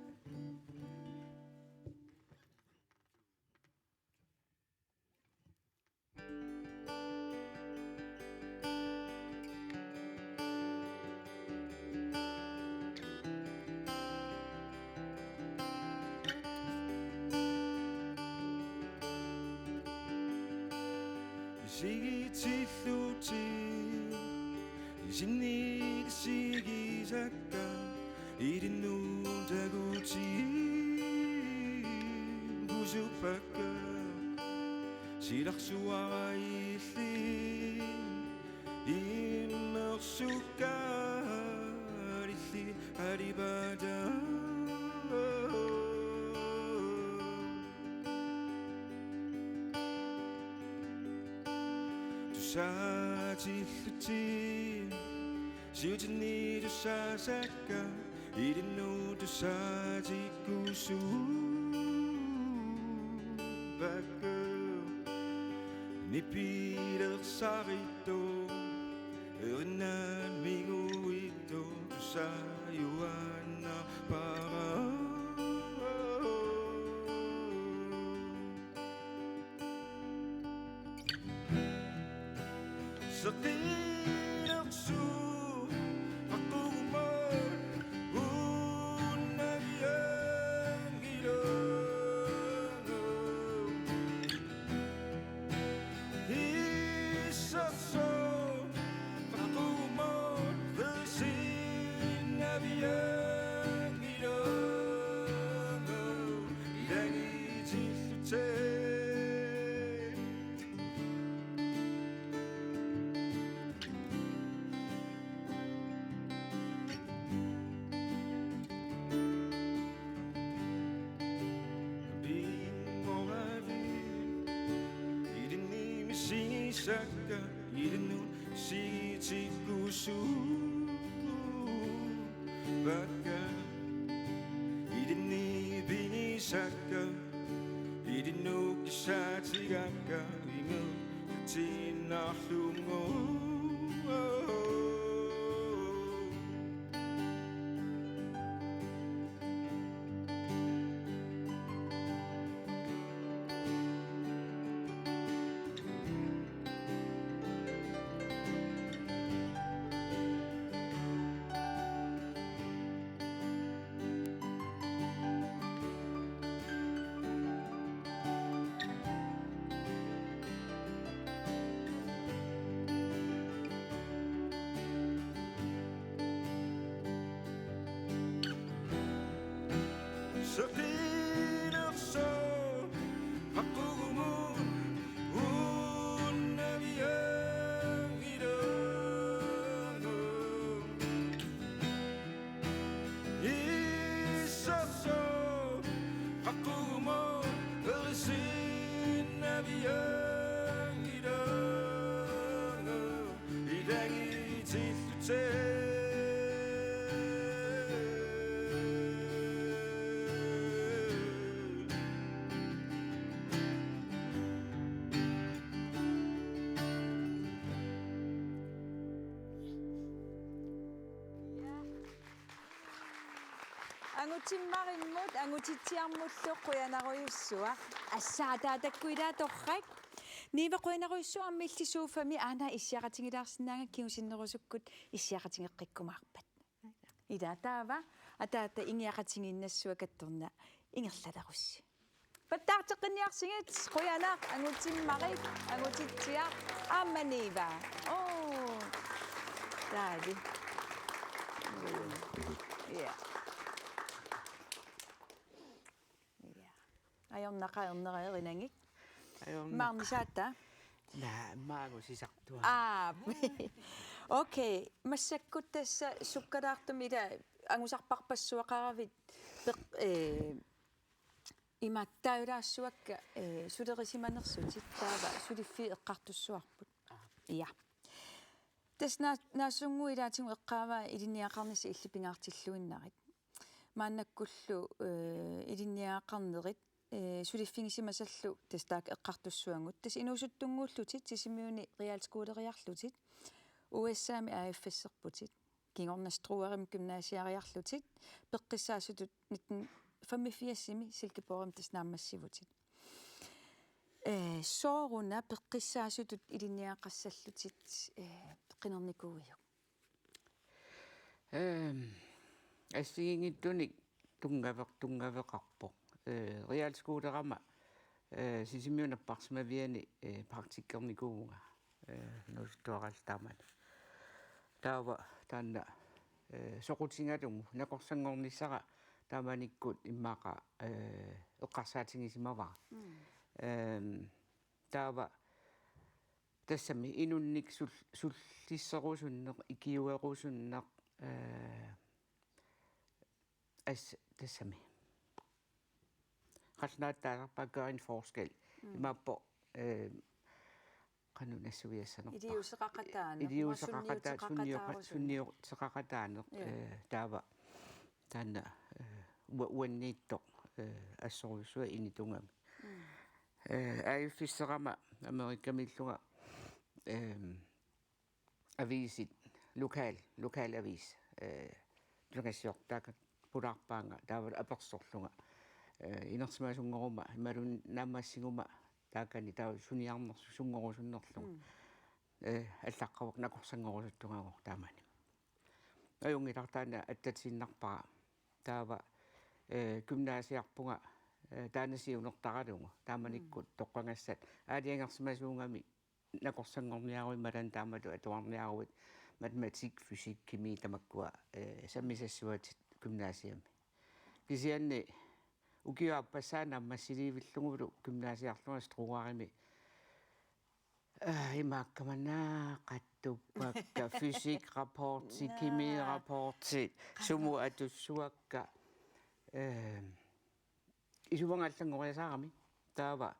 Isigitillutit, isinnik isigisakka, ilinnut takutigiusupakka, silarsuarailli immersukkaalilli alibata. Tusaatillutit, siutinni tusaasakka, ilinnut tusaatikkuusupakka, nipilersarittoq, erinnat minguittoq tusaajuaannarpara. Seqinersuaq qaqugumut unnavianngilaq. Issersoq qaqugumut vesinnavianngilaq. Ilagitillutit. Pinnguarit, ilinni misigisakka, ilinnut isigitikkuusupakka, ilinni pigisakka, ilinnut kissaatigakka, ingerlatiinnarlunga. Angutimmarimmut, angutitsiarmullu qujanarujussuaq. Assaataatakkut ilaa torrak. Niva, qujanarujussuaq aamma illit sofami aana issiaqatigilaarsinnaagakku, kingusinnerusukkut issiaqatigeqqikkumaarpat. Ila taava, ataata ingiaqatigiinnassavara, kattorna ingerlalerussi. Pattaarteqqinniarsigit, qujanaq, angutimmarik, angutitsiaq, aamma Niva. Oo. Taali. Ja. Ja. Ajornaqaaq ernera erinagit. Ajornaq. Maarnisaata. Naa, maangu sisartua. Aa. Okay, massakkut tassa sukkalaartumik ila angusarparpassuaqaravit peq-, eh, imaattuulaassuakka, eh, sulerisimanersutit taava suliffiit eqqartussuarput. Aa. Ja. Tassa naa-, naassunnguit ilaatigut eqqaavaa ilinniagaqarnissat illit pingaartilluinnarit. Maannakkullu, eh, ilinniagaqarnerit, eh, suliffigisimasallu tassa taakku eqqartussaagut. Tassa inuusuttunnguullutit, Sisimiuni realskoleriarlutit, U S A-mi A F S-erputit, kingorna Struerimi gymnasiariarlutit, peqqissaasutut nitten femogfirsimi Silkeborgimi tassa naammassivutit. Eh, sooruna peqqissaasutut ilinniagaqassallutit, eh, peqqinnernikuuiuk? Ehm, assigiinngitsunik tunngaveq-, tunngaveqarpoq. Eh, realskolerama, eh, Sisimiut napparsimaviani, eh, praktikkernikuuvunga, eh, inuusuttuaraalluta taamani. Taava taanna, eh, soqutigalugu nakorsanngornissara taamanikkut immaqa, eh, eqqarsaatigisimavara. Mm. Ehm, taava tassami inunnik sul-, sullisserusunneq, ikiuerusunneq, eh, as-, tassami. Qallunaatut taasarpaat gøre en forskel. Mm. Imaappoq, eh, qanoq nassuiassanerpa. Iliuuseqaqataaneq. Iliuuseqaqata-, sunniuteqaqataarusunneq. Sunniu-, sunniuteqaqataaneq, ja, eh, taava taanna, eh, ua-, uanniittoq, eh, assorujussuaq initugami. Mm. Eh, A F S-erama Amerikamiillunga, ehm, aviisit, lokal, lokalavis, eh, tunasiortaakka pulaarpaanga taavalu apersorlunga, eh, inersimasunngoruma imaluunniit naammassiguma taakani taava suniarnersoq sunngorusunnerlugu. Mm. Eh, allaqqavoq nakorsanngorusuttungaagooq taamani. Ajunngilartaana attatiinnarpara. Taava, eh, gymnasiarpunga, eh, taanna siunertaralugu. Taamanikkut, mm, toqqagassat. Aalajangersimasuugami nakorsanngorniaruit, imaluunniit taamatut atuarniaruit, matematik, fysik, kemi tamakkua, eh, sammisassavatit gymnasiami. Kisianni ukiup aappassaa naammassilivillugulu gymnasiarlunga Struerimi. Eh, imaakkamanna qattuppakka, fysikrapporti, naa, kemirapporti, sumut atussuakka. Eh, isumaga allanngoriasaarami. Taava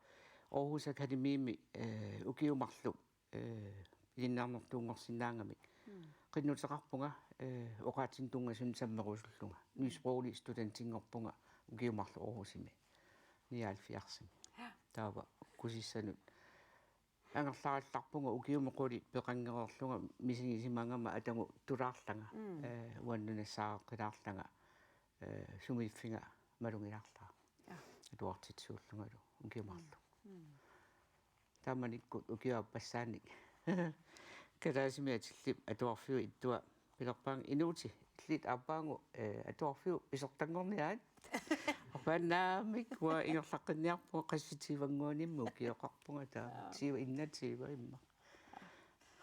Aarhus Akademiimi, eh, ukiut marluk, eh, ilinniarnertuunngorsinnaagamik. Mm. Qinnuteqarpunga, eh, oqaatsinik tunngasunut sammerusullunga. Nysproglig studentinngorpunga ukiut marluk Aarhusimi. Nioghalvfjerdsimi. Ja. Taava kusissanut angerlarallarpunga ukiumut qulit peqanngereerlunga misigisimagama atagu tulaarlanga, mm, eh, uannut nassaareqqilaarlanga, eh, sumiiffiga malugilaarlara. Ja. Atuartitsisuullungalu ukiut marluk. Mm. Mm. Taamanikkut ukiup aappassaanik kalaasimi atillip atuarfiup ittua pilerpaanga: Inuuti, illit aappaagu, eh, atuarfiup pisortanngorniaat. Aappaannaamik uanga ingerlaqqinniarpunga, qassit tyvennguanimmi ukioqarpunga taava. Aa. Tyve, enogtyve immaqa.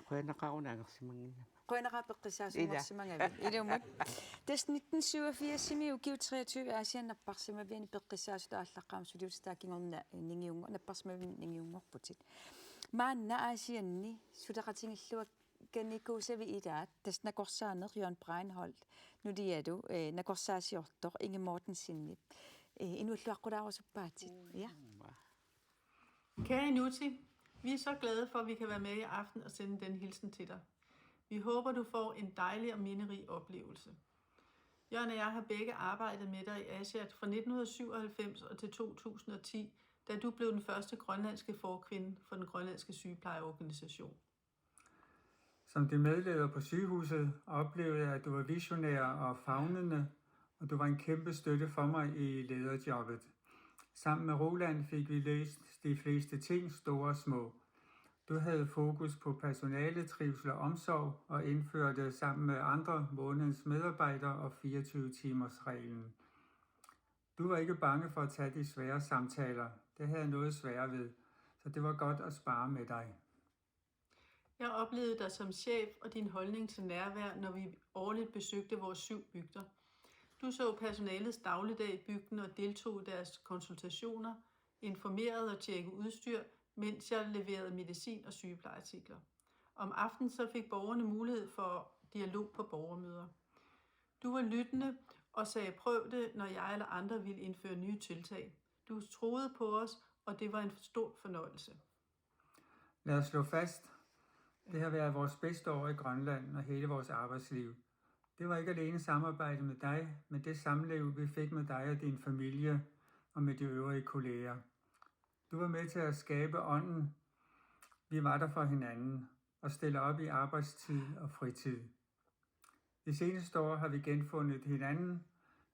Qujanaqaaq una angersimannginnama. Qujanaqaaq peqqissaasunngorsimagavit. Ila. Ilumut. Tassa nitten syvogfirsimi ukiut treogtyve Aasianni napparsimaviani peqqissaasutut aallaqqaammut suliutit taava kingorna ningiunngo-, napparsimaviani ningiunngorputit. Maanna Aasianni suleqatigilluak- kanikuusavit ilaat, tassa nakorsaaneq Jørgen Breinholt, nulialu, eh, nakorsaasiortoq Inge Mortensenip, eh, inuulluaqqulaarusuppaatit. Mm. Ja. Kære Nuti, vi er så glade for, at vi kan være med i aften og sende den hilsen til dig. Vi håber, du får en dejlig og minderig oplevelse. Jørgen og jeg har begge arbejdet med dig i Asiat fra nitten hundrede syvoghalvfems og til to tusind og ti, da du blev den første grønlandske forkvinde for den grønlandske sygeplejeorganisation. Som din medleder på sygehuset oplevede jeg, at du var visionær og favnende, og du var en kæmpe støtte for mig i lederjobbet. Sammen med Roland fik vi løst de fleste ting, store og små. Du havde fokus på personale, trivsel og omsorg, og indførte sammen med andre månedens medarbejdere og fireogtyve timers reglen. Du var ikke bange for at tage de svære samtaler. Det havde jeg noget sværere ved, så det var godt at spare med dig. Jeg oplevede dig som chef og din holdning til nærvær, når vi årligt besøgte vores syv bygder. Du så personalets dagligdag i bygden og deltog i deres konsultationer, informerede og tjekkede udstyr, mens jeg leverede medicin og sygeplejeartikler. Om aftenen så fik borgerne mulighed for dialog på borgermøder. Du var lyttende og sagde: "Prøv det," når jeg eller andre ville indføre nye tiltag. Du troede på os, og det var en stor fornøjelse. Lad os slå fast, det har været vores bedste år i Grønland og hele vores arbejdsliv. Det var ikke alene samarbejde med dig, men det samliv, vi fik med dig og din familie og med de øvrige kolleger. Du var med til at skabe ånden. Vi var der for hinanden og stille op i arbejdstid og fritid. De seneste år har vi genfundet hinanden.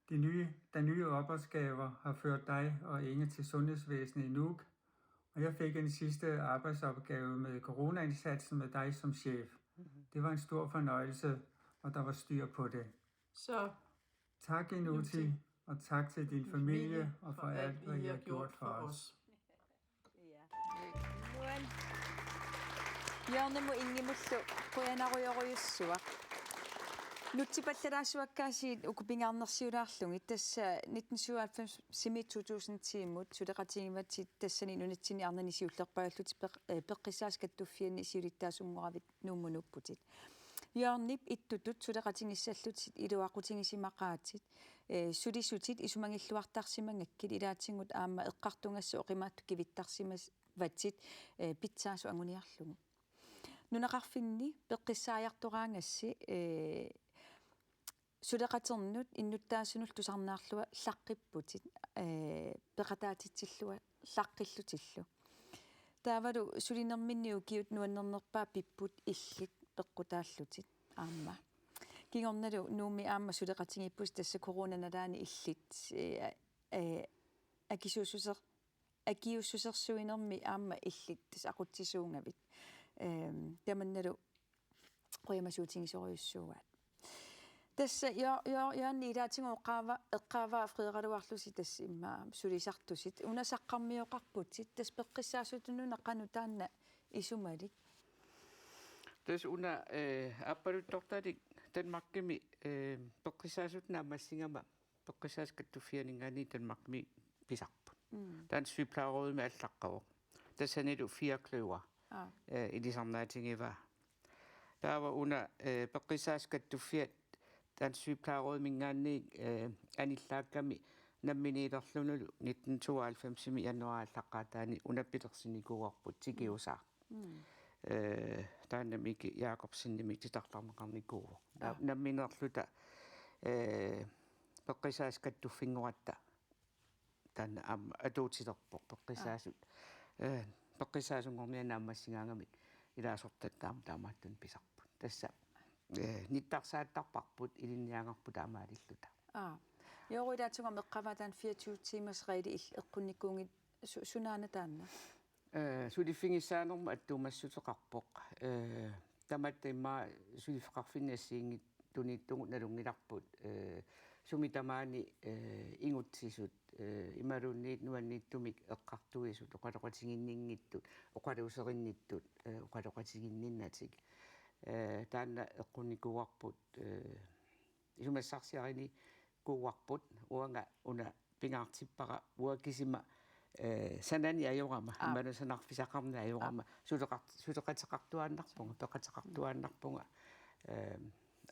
De nye, de nye opgaver har ført dig og Inge til sundhedsvæsenet i Nuuk, og jeg fik en sidste arbejdsopgave med coronaindsatsen med dig som chef. Det var en stor fornøjelse, og der var styr på det. Så tak, Inuti, Inuti, og tak til din familie og for alt, hvad I har gjort for os. Ja. Nuan. Jørgenimut Ingemullu qujanarujorujussuaq. Nutsipallalaassuakkaasiit uku pingaarnersiulaarlugit, tassa nitten syvoghalvfemsimi to tusind ti-mut suleqatigivatit, tassani nunatsinni arnani siullerpaagallutit peq-, eh, Peqqissaasut Kattuffianni siulittaasunngoravit Nuummut nuupputit. Jørgenip ittutut suleqatigissallutit iluaqutigisimaqaatit, eh, sulisutit isumagilluartarsimagakkit ilaatigut aamma eqqartugassat oqimaatsukiviittarsimasatit, eh, pitsaasut anguniarlugu. Nunaqarfinni peqqissaajartoraangassi, eh, suleqaternut innuttaasunullu tusarnaarlunga llaqqipputit, eh, peqataatitsillugu llaqqillutillu. Taavalu sulinerminni ukiut nuannernerpaat pipput illit peqqutaallutit aamma. Kingornalu Nuummi aamma suleqatigiippusi tassa coronap nalaani illit, eh, eh, akisuussuser-, akiuussusersuinermi aamma illit tassa aqutsisuugavit. Ehm, tamannalu qujamasuutigisorujussuugaat. Tassa Jo-, Jo-, Jørgen ilaatigut eqqaava-, eqqaavaa freeraluarlusi tassa immaqa sulisartusi. Una saqqarmioqarputit, tassa peqqissaasutununa qanoq taanna isumalik? Tassa una, eh, aappaluttortalik Danmarkimi, eh, peqqissaasutut naammassigama Peqqissaasut Kattuffianinngaanniit Danmarkimi pisarput. Mm. Taanna sygeplejerådimi allaqqavoq. Tassanilu Fire Kløver, Aa. eh, ilisarnaatigivaa. Taava una, eh, Peqqissaasut Kattuffiat taanna sygeplejerådiminngaanniit, eh, anillaakkami namminiilerlunilu nitten tooghalvfemsimi januaarip aallaqqaataani una pilersinikuuarput Tikiusaaq. Mm. Eh, taanna Miki Jakobsenimik titartarneqarnikuuvoq. Na-, Aa. Nammineerluta, eh, Peqqissaasut Kattuffinngoratta taanna aamma atuutilerpoq Peqqissaasut. Aa. Eh, Peqqissaasunngorniat naammassigaangamik ilaasortat taama taamaattunik pisarput. Tassa, eh, nittarsaattarparput ilinniagarput taamaalilluta. Aa. Jørgen ilaatigut eqqaavaa taanna fireogtyve timers regel il-, eqqunnikuugit su-, sunaana taanna? Eh, suliffigissaanermut attuumassuteqarpoq. Eh, tamatta immaqa suliffeqarfinni assigiinngitsuniittugut nalunngilarput, eh, sumi tamaani, eh, ingutsisut, eh, imaluunniit nuanniitsumik eqqartuisut oqaloqatiginninngitsut, oqaluuserinnittut, eh, oqaloqatiginninnatik. Eh, taanna eqqunnikuuarput, eh, isumassarsiarinikuuarput, uanga una pingaartippara uanga kisima, eh, sanani ajorama, Aap. Imaluunniit sanarfisaqarnani ajorama, Aap. Suleqart-, suleqateqartuaannarpunga, peqateqartuaannarpunga, eh,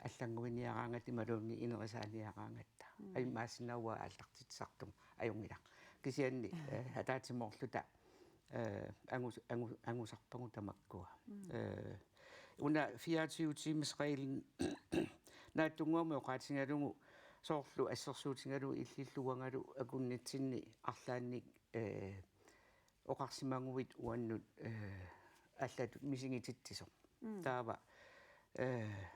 allannguiniaraangatta imaluunniit inerisaaniaraangatta. Mm. Immaqa sinnaavara aallartitsisartunga ajunngilaq. Kisianni, eh, ataatsimoorluta Eh, angus-, angu-, angusarpagut tamakkua. Eh, una fireogtyve timers reglen naatsunnguamik oqaatigalugu soorlu assersuutigalugu illillu uangalu akunnitsinni arlaannik, eh, oqarsimaguit uannut, eh, allatut misigititsisoq. Taava, eh,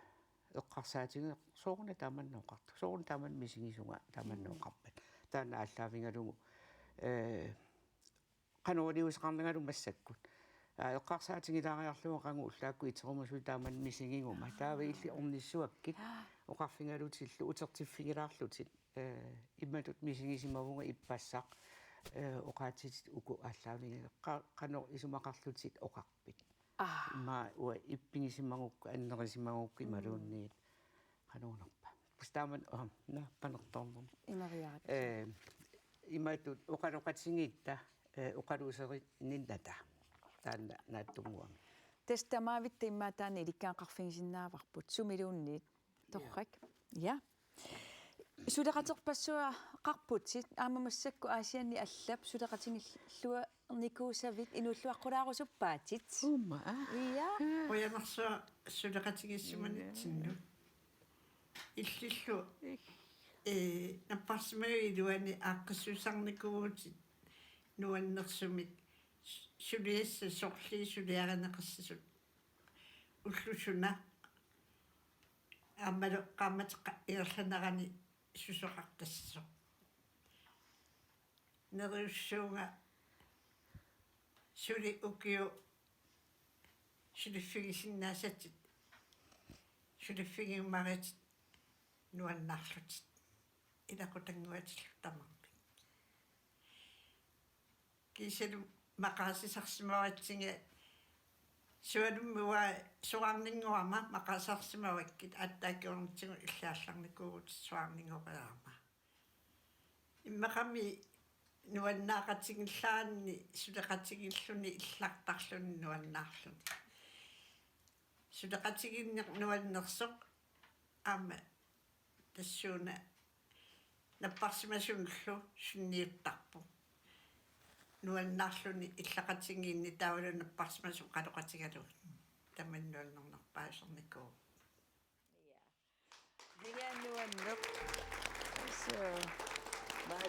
eqqarsaatigeq sooruna taamanna oqartoq. Sooruna taamanna misigisunga taamanna oqarpat. Taanna aallaavigalugu, eh, qanoq iliuuseqarnangalu massakkut. Aa, eqqarsaatigilaariarlunga qanga ullaakkut iterumasut taamanna misigiguma. Taava illit ornissuakkit oqarfigalutillu utertiffigilaarlutit. Eh, imatut misigisimavunga ippassaq, eh, oqaatsitit uku aallaavigalugu qa-, qanoq isumaqarlutit oqarpit. Aa. Immaqa uanga ippigisimagukkit, annerisimagukku imaluunniit. Qanorunarpa. Pus taamanna, oh, na, panertornermut. Ineriaraq. Eh, imatut oqaloqatigiitta, eh, oqaluuserinninnata. Taanna naatsunnguamik. Tassa tamaavitta immaqa taanna ilikkagaqarfigisinnaavarput. Sumiluunniit. Torrak. Ja. Suleqaterpassuaqarputit aamma massakkut Aasianni allap suleqatigilluarnikuusavit inuulluaqqulaarusuppaatit. Uuma, aa. Ja. Qujanarsuaq suleqatigiissimanitsinni. Illillu, eh, napparsimajup iluani aaqqissuussarnikuuvutit nuannersumik su-, suliassat sorliit suliarineqassasut. Ullut suna aammalu qaammateqqa ingerlanerani susoqartassasoq. Neriussuunga suli ukiut suliffigisinnaasatit, suliffigiumaritit nuannaarlutit. Ilaqutannguatillu tamarmik. Kiisalu maqaasisarsimavatsigit sualummi uanga soraarninngorama maqaasisarsimavakkit aatsaat kingornatigut illit aallarnikuuvutit soraarninngoriarama. Immaqami nuannaaqatigiillaanni suleqatigiilluni illartarluni nuannaarluni. Suleqatigiinneq nuannersoq aamma tassuuna napparsimasunullu sunniuttarpoq. Nuannaarluni illaqatigiinni taavalu napparsimasut oqaloqatigalugit. Tamanna nuannernerpaasarnikuuvoq. Ja. Vilja nuanneq. So.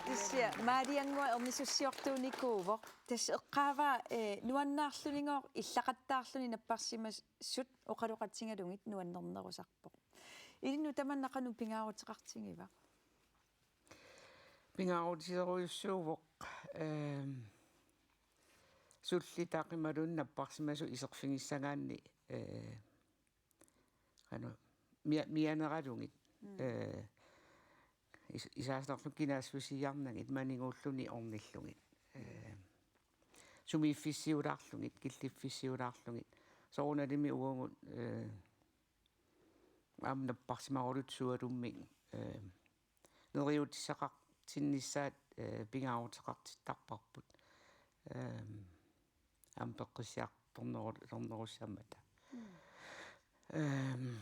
Tassa Maaliannguaq ernisussiortuunikuuvoq. Tassa eqqaavaa, eh, nuannaarlunigooq illaqattaarluni napparsimasut oqaloqatigalugit nuannernerusarpoq. Ilinnut tamanna qanoq pingaaruteqartigiva? Pingaaruteqarujussuuvoq, ehm, sullitaq imaluunniit napparsimasut iserfigissagaanni, eh, qanoq, mia-, mianeralugit, mm, eh, is-, isaaserlu kinaassusiiarnagit maniguulluni ornillugit. Eh, sumiiffissiulaarlugit, killiffissiulaarlugit. Soorunalimi uagut, eh, aamma napparsimarullugit sualummik, eh, neriuutissaqartinnissaat, eh, pingaaruteqartittarparput. Ehm, aamma peqqissiartorneru-, -tornerussammata. Mm. Ehm,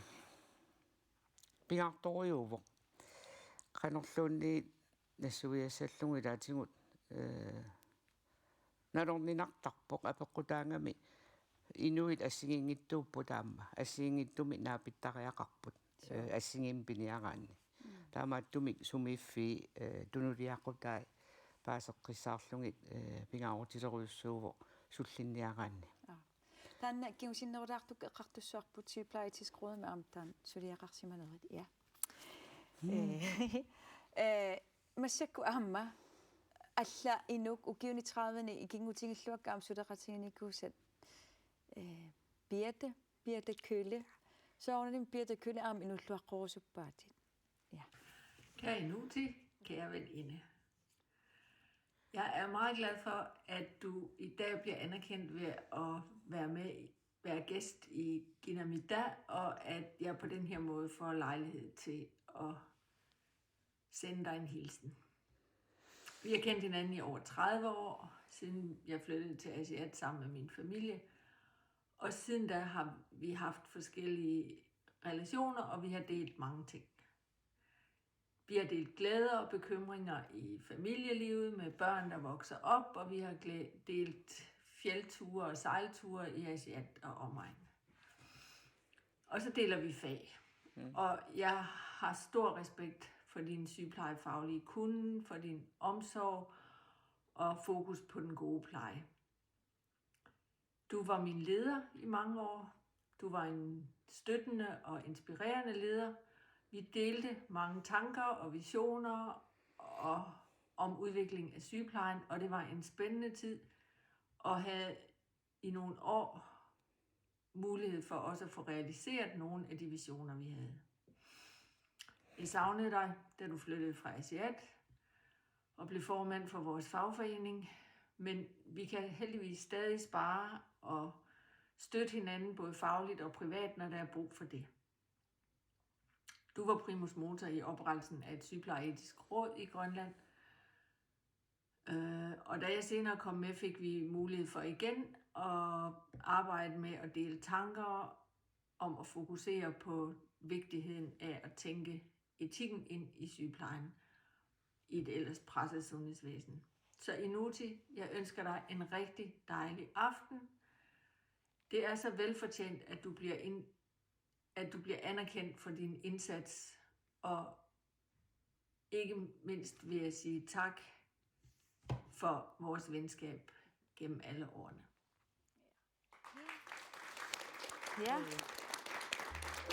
pingaartorujuuvoq. Qanorluunniit nassuiassallugu ilaatigut, eh, nalorninartarpoq apeqqutaagami inuit assigiinngitsuupput aamma. Assigiinngitsumik naapittariaqarput. Sure. Eh, assigiimmik piniaraanni. Mm. Taamaattumik sumiiffii, eh, tunuliaqutai paaseqqissaarlugit, eh, pingaaruteqarujussuuvoq sullinniaraanni. Aa. Taanna kingusinnerulaartukkut eqqartussavarput sygeplejerskerrådimi aamma taanna suliaqarsimanerit. Ja. Mm. Eh, eh, massakkut aamma alla inuk ukiuni tredive-ni ikinngutigilluakka aamma suleqatiginikuusat, eh, Birthe, Birthe Kølle. Soorunami Birthe Kølle aamma inuulluaqqorusuppaatit. Ja. Kære Nuti, kære veninde. Jeg er meget glad for, at du i dag bliver anerkendt ved at være med, være gæst i Ginamida, og at jeg på den her måde får lejlighed til at sende dig en hilsen. Vi har kendt hinanden i over tredive år, siden jeg flyttede til Aasiaat sammen med min familie. Og siden da har vi haft forskellige relationer, og vi har delt mange ting. Vi har delt glæder og bekymringer i familielivet med børn, der vokser op, og vi har glæ-, delt fjeldture og sejlture i Aasiaat og omegn. Og så deler vi fag. Mm. Og jeg har stor respekt for din sygeplejefaglige kunnen, for din omsorg og fokus på den gode pleje. Du var min leder i mange år. Du var en støttende og inspirerende leder. Vi delte mange tanker og visioner og om udvikling af sygeplejen, og det var en spændende tid og havde i nogle år mulighed for også at få realiseret nogle af de visioner, vi havde. Jeg savnede dig, da du flyttede fra Aasiaat og blev formand for vores fagforening, men vi kan heldigvis stadig spare og støtte hinanden både fagligt og privat, når der er brug for det. Du var primus motor i oprettelsen af et sygeplejeetisk råd i Grønland, øh, og da jeg senere kom med, fik vi mulighed for igen at arbejde med at dele tanker om at fokusere på vigtigheden af at tænke etikken ind i sygeplejen i et ellers presset sundhedsvæsen. Så Inuti, jeg ønsker dig en rigtig dejlig aften. Det er så velfortjent, at du bliver, ind, at du bliver anerkendt for din indsats, og ikke mindst vil jeg sige tak for vores venskab gennem alle årene. Ja.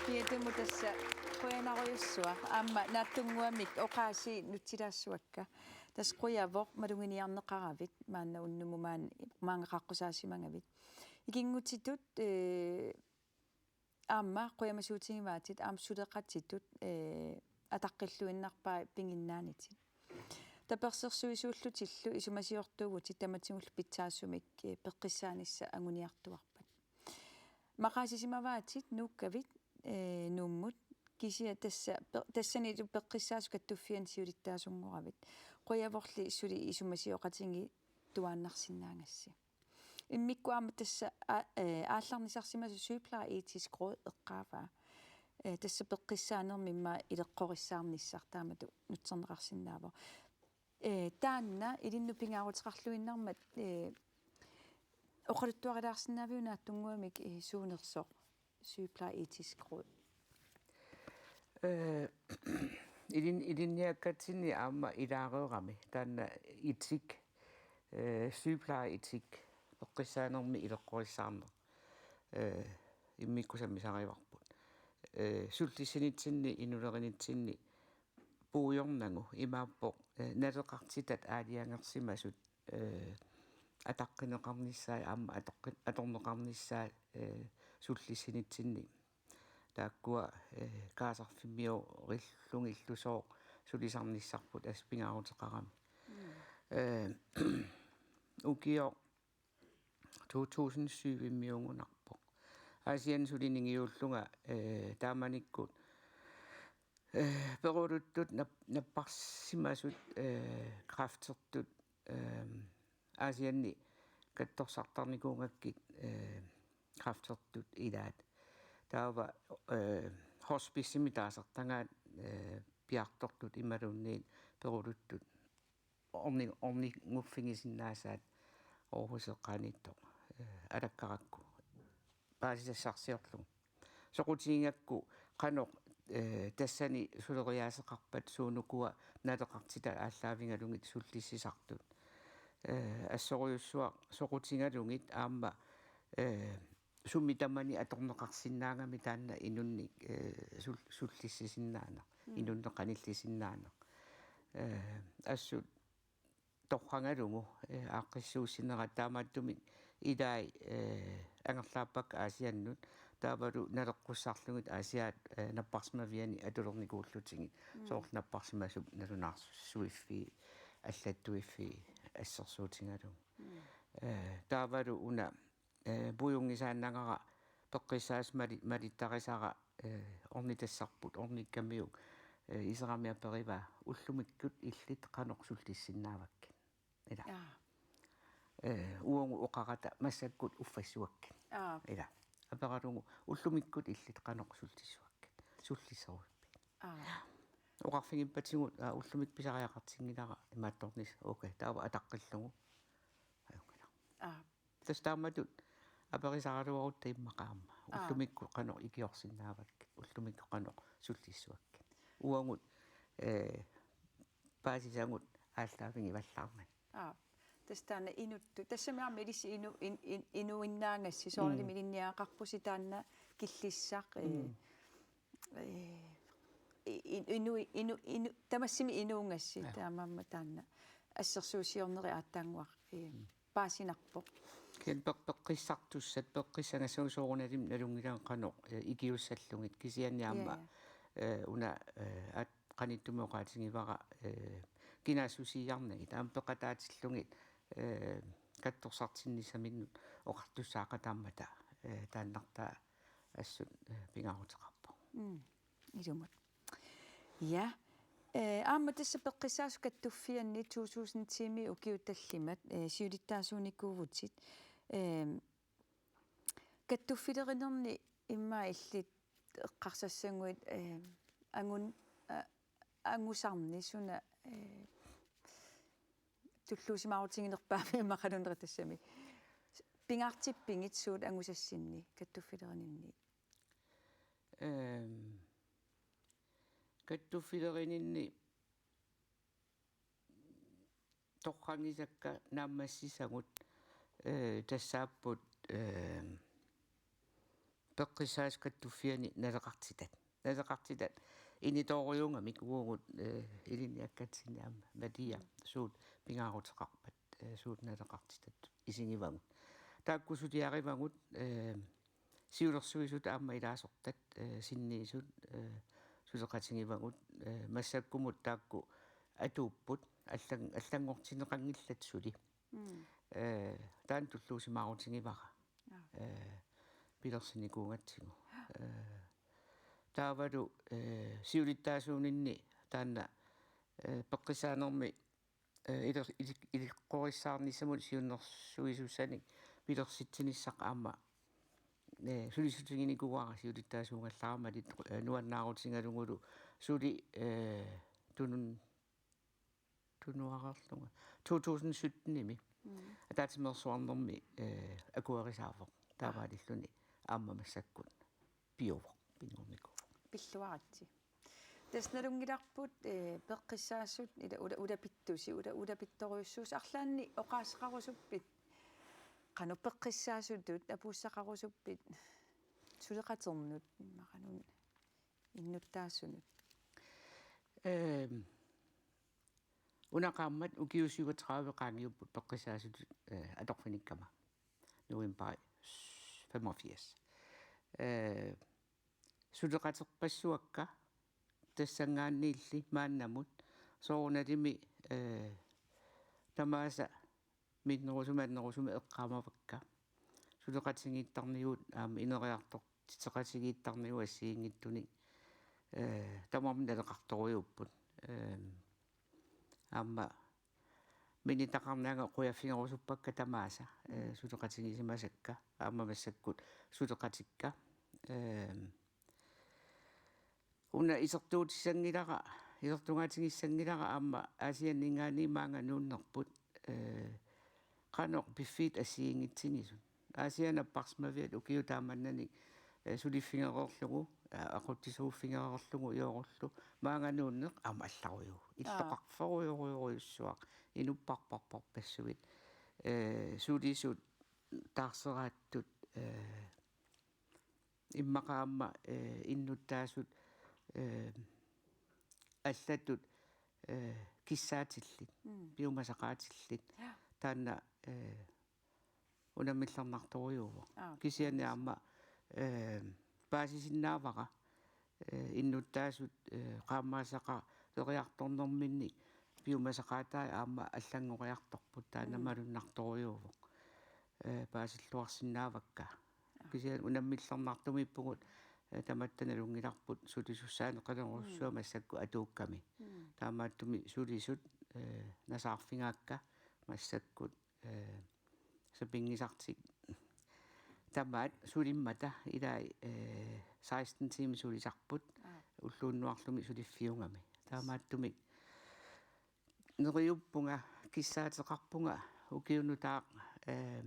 Piatumut tassa qujanarujussuaq. Aamma naatsunnguamik oqaasii nutsilaassuakka. Tassa qujavoq maluginiarneqaravit maanna unnummut maani maanga qaqqusaasimagavit. Ikinngutitut, eh, aamma qujamasuutigivaatit aamma suleqatitut, eh, ataqqilluinnarpai piginnaanitit. Tapersersuisuullutillu isumasiortuuvutit tamatigullu pitsaasumik, eh, peqqissaanissaq anguniartuarpat. Maqaasisimavaatit nuukkavit, eh, Nuummut kisianni tassa pe-, tassanilu peqqissaasut kattuffianni siulittaasunngoravit. Qujavorli suli isumasioqatigiit tuaannarsinnaagassi. Immikkut aamma tassa a-, eh, aallarnisarsimasoq sygeplejeetisk råd eqqaavaa. Eh, tassa peqqissaanermi immaqa ileqqorissaarnissaq taamatut nutserneqarsinnaavoq. Eh, taanna ilinnut pingaaruteqarluinnarmat, eh, oqaluttuarilaarsinnaaviuk naatsunnguamik, eh, suunersoq sygeplejeetisk råd? Eh, ilin-, ilinniakkatsinni aamma ilaareerami. Taanna etik, eh, sygeplejeetik, peqqissaanermi ileqqorissaarneq, eh, immikkut sammisarivarput. Eh, sullissinitsinni, inulerinitsinni puigornagu imaappoq, eh, naleqartitat aalajangersimasut, eh, ataqqineqarnissaat aamma atoqqi-, atorneqarnissaat, eh, sullissinitsinni. Taakkua, eh, kaasarfimmioorillugillu sooq sulisarnissarput assut pingaaruteqarami. Mm. Eh, ukioq to tusind syv-immiugunarpoq. Aasianni suli ningiullunga, eh, taamanikkut, eh, peruluttut nap-, napparsimasut, eh, kræftertut, eh, Aasianni katsorsartarnikuugakkit, eh, kræftertut ilaat. Taava, eh, hospicemi taasartagaat, eh, piartortut imaluunniit peruluttut orni-, orniguffigisinnaasaat Aarhus eqqaaniittoq, eh, alakkarakku paasisassarsiorlugu. Soqutigigakku qanoq, eh, tassani suleriaaseqarpat suunukua naleqartitat aallaavigalugit sullissisartut. Eh, assorujussuaq soqutigalugit aamma, eh, sumi tamani atorneqarsinnaagami taanna inunnik, eh, sul-, sullissisinnaaneq, mm, inunnik qanillisinnaaneq. Eh, assut torragalugu, eh, aaqqissuussinerat taamaattumik ilai, eh, angerlaappakka Aasiannut, taavalu naleqqussarlugit Aasiaat, eh, napparsimaviani atulernikuullutigit, mm, soorlu napparsimasup nalunaarsuiffii, allattuiffii assersuutigalugu. Mm. Eh, taavalu una eh, puiunngisaannagara peqqissaasut mali-, malittarisara, eh, ornitassarput, ornikkamiuk, eh, iserami aperivaa ullumikkut illit qanoq sullissinnaavakkit. Ila. Jaa. Eh, uagut oqarata massakkut uffassuakkit. Jaa. Ila. Aperalugu ullumikkut illit qanoq sullissuakkit. Sullisseruippit. Jaa. Oqarfigippatigut, aa, ullumikkut pisariaqartinngilara imaattornissaq. Okay, taava ataqqillugu. Ajunngilaq. Jaa. Tassa taamatut aperisaraluarutta immaqa aamma. Aa. Ullumikkut qanoq ikiorsinnaavakkit, ullumikkut qanoq sullissavakkit. Uagut, eh, paasisagut aallaavigivallaarnagit. Aa. Tassa taanna inuttut. Tassami aamma ilissi inu-, in-, in-, inuinnaagassat, soorunalimi ilinniagaqarpusi taanna killissaq, eh, Mm. eh, i-, in-, inu-, inu-, inu-, tamassimi inuugassi, Ja. taamaammat taanna assersuusiornerit aatsaannguaq, eh, paasinarpoq. Kisianni peq-, peqqissartussat, peqqissagassagut soorunalimi nalunngilagut qanoq, eh, ikiussallugit, kisianni aamma, Ja, ja. eh, una, eh, aat-, qanittumi oqaatigivara, eh, kinaassusiiarnagit, aamma peqataatillugit, eh, katsorsartinnissaminnut oqartussaaqataammata, eh, taannartaa assut, eh, pingaaruteqarpoq. Mm. Ilumut. Ja. Eh, aamma tassa Peqqissaasut Kattuffianni to tusind ti-mi ukiut tallimat, eh, siulittaasuunikuuvutit. Eh, kattuffilerinerni immaqa illit eqqarsassaguit, eh, angun-, a-, angusarni suna, eh, tulluusimaarutiginerpaami immaqaluunniit tassami. Pingaartippigit suut angusassinni kattuffilerininni? Ehm, kattuffilerininni torragisakka naammassisagut, eh, tassaapput, eh, Peqqissaasut Kattuffianni naleqartitat. Naleqartitat initoorujuugamik uagut, eh, ilinniakkatsinni aamma Matia suut pingaaruteqarpat, eh, suut naleqartitat isigivagut. Taakku suliarivagut, eh, siulersuisut aamma ilaasortat, eh, sinniisut, eh, suleqatigivagut, eh, massakkumut taakku atuupput, allan-, allanngortinneqanngillat suli. Mm. Eh, taanna tulluusimaarutigivara. Ja. Eh, pilersinikuugatsigu. Eh, taavalu, eh, siulittaasuuninni taanna, eh, peqqissaanermi eh, iler-, ilik-, ileqqorissaarnissamut siunnersuisussanik pilersitsinissaq aamma, eh, sulissutiginikuuara siulittaasuugallarama, eh, nuannaarutigalugulu suli, eh, tunun-, tunuareerlunga. To tusind sytten-imi. Mm. Ataatsimeersuarnermi, eh, akuerisaavoq. Taamaalilluni aamma massakkut piuvoq, pinngornikuuvoq. Pilluaritsi. Tassa nalunngilarput, eh, peqqissaasut, ila-, ula-, ulapittusi, ula-, ulapittorujussuusi, arlaannik oqaaseqarusuppit, qanoq peqqissaasutut apuussaqarusuppit suleqaternut, immaqaluunniit innuttaasunut? Ehm, una qaammat ukiut syvogtredive qaangiupput peqqissaasutut, eh, atorfinikkama. November femogfirs. Eh, suleqaterpassuakka tassanngaanniilli maannamut soorunalimi, eh, tamaasa minnerusumik annerusumik eqqaamavakka. Suleqatigiittarnigut aamma ineriartortitseqatigiittarnigut assigiinngitsunik, eh, tamarmik naleqartorujuupput. Eh, aamma minitaqarneq angua qujaffigerusuppakka tamaasa, eh, suleqatigisimasakka, aamma massakkut suleqatikka. Eh, una isertuutissanngilara, isertungaatigissanngilara aamma Aasianninngaanniit maanga nuunnerput, eh, qanoq piffiit assigiinngitsigisut. Aasianni napparsimaviat ukiut taamannani, eh, suliffigereerlugu, eh, aqutsisuuffigereerlugu, joorullu maanga nuunneq aamma allarujuuvoq. Aa. Illoqarferujorujorujussuaq, inupparparparpassuit. Eh, sulisut taarseraattut, eh, immaqa aamma, eh, innuttaasut, eh, allatut, eh, kissaatillit, mm, piumasaqaatillit. Ja. Taanna, eh, unammillernartorujuuvoq. Aa, kisianni aamma, eh, paasisinnaavara, eh, innuttaasut, eh, qaammaasaqaleriartornerminni piumasaqaatai aamma allanngoriartorput, taanna, mm, malunnartorujuuvoq. Eh, paasilluarsinnaavakka. Aa. Kisianni unammillernartumiippugut, eh, tamatta nalunngilarput sulisussaaneqalerujussuaq, mm, massakkut atuukkami. Mm. Taamaattumik sulisut, eh, nasaarfigaakka massakkut, eh, sapinngisartik tamaat sulimmata ilai, eh, seksten timer sulisarput. Aa. Ulluunnuarlumi suliffiugami. Taamaattumik neriuppunga, kissaateqarpunga ukiunutaaq, eh,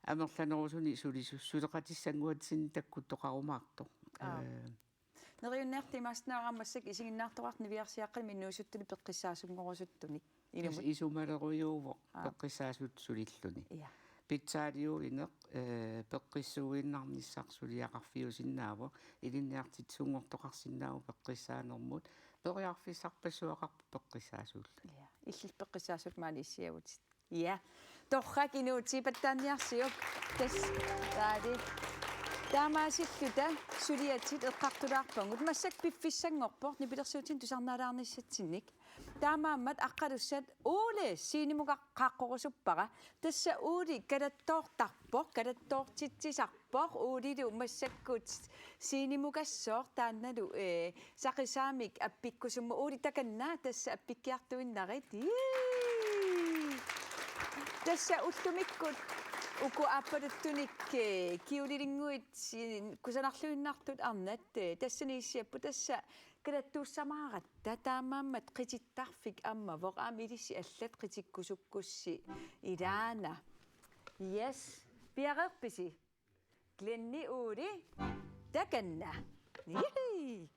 amerlanerusunik sulisu-, suleqatissannguatsinnik takkuttoqarumaartoq. Aa. Ee. Neriunniartimaassinnaavara massakkut isiginnaartoqartut niviarsiaqqanik minnuisuttuni peqqissaasunngorusuttuni. Inummut. Tassa isumalerujuuvoq. Aa. Peqqissaasut sulilluni. Ja. Pitsaaliuineq, ee, peqqissuuinnarnissaq suliaqarfiusinnaavoq, ilinniartitsisunngortoqarsinnaavoq peqqissaanermut, periarfissarpassuaqarpoq peqqissaasuulluni. Ja. Illit peqqissaasut maani issiavutit. Ja. Torrak, inuutit pattaanniarsiuk. Tassa taali. Taamaasilluta suliatit eqqartulaarpagut. Massakkut piffissanngorpoq nipilersuutinik tusarnaalaarnissatsinnik. Taamaammat aqqalussat Ole scenemuka qaaqqurusuppara. Tassa Ole kalattoortarpoq, kalattoortitsisarpoq. Poq Ulilu massakkut scenemukassooq taannalu, ee, saqisaamik appikkusummu. Uli takanna tassa appikkiartuinnarit. Jii! Tassa ullumikkut uku aappaluttunik, ee, Kiulilinnguit, ee, kusanarluinnartut arnat, ee, tassani issiapput tassa kalattuussamaaratta taamaammat qitittarfik ammavoq aamma ilissi allat qitikkusukkussi ilaana. Yes. Piareerpisi? Glenni Uli takanna. Jihii!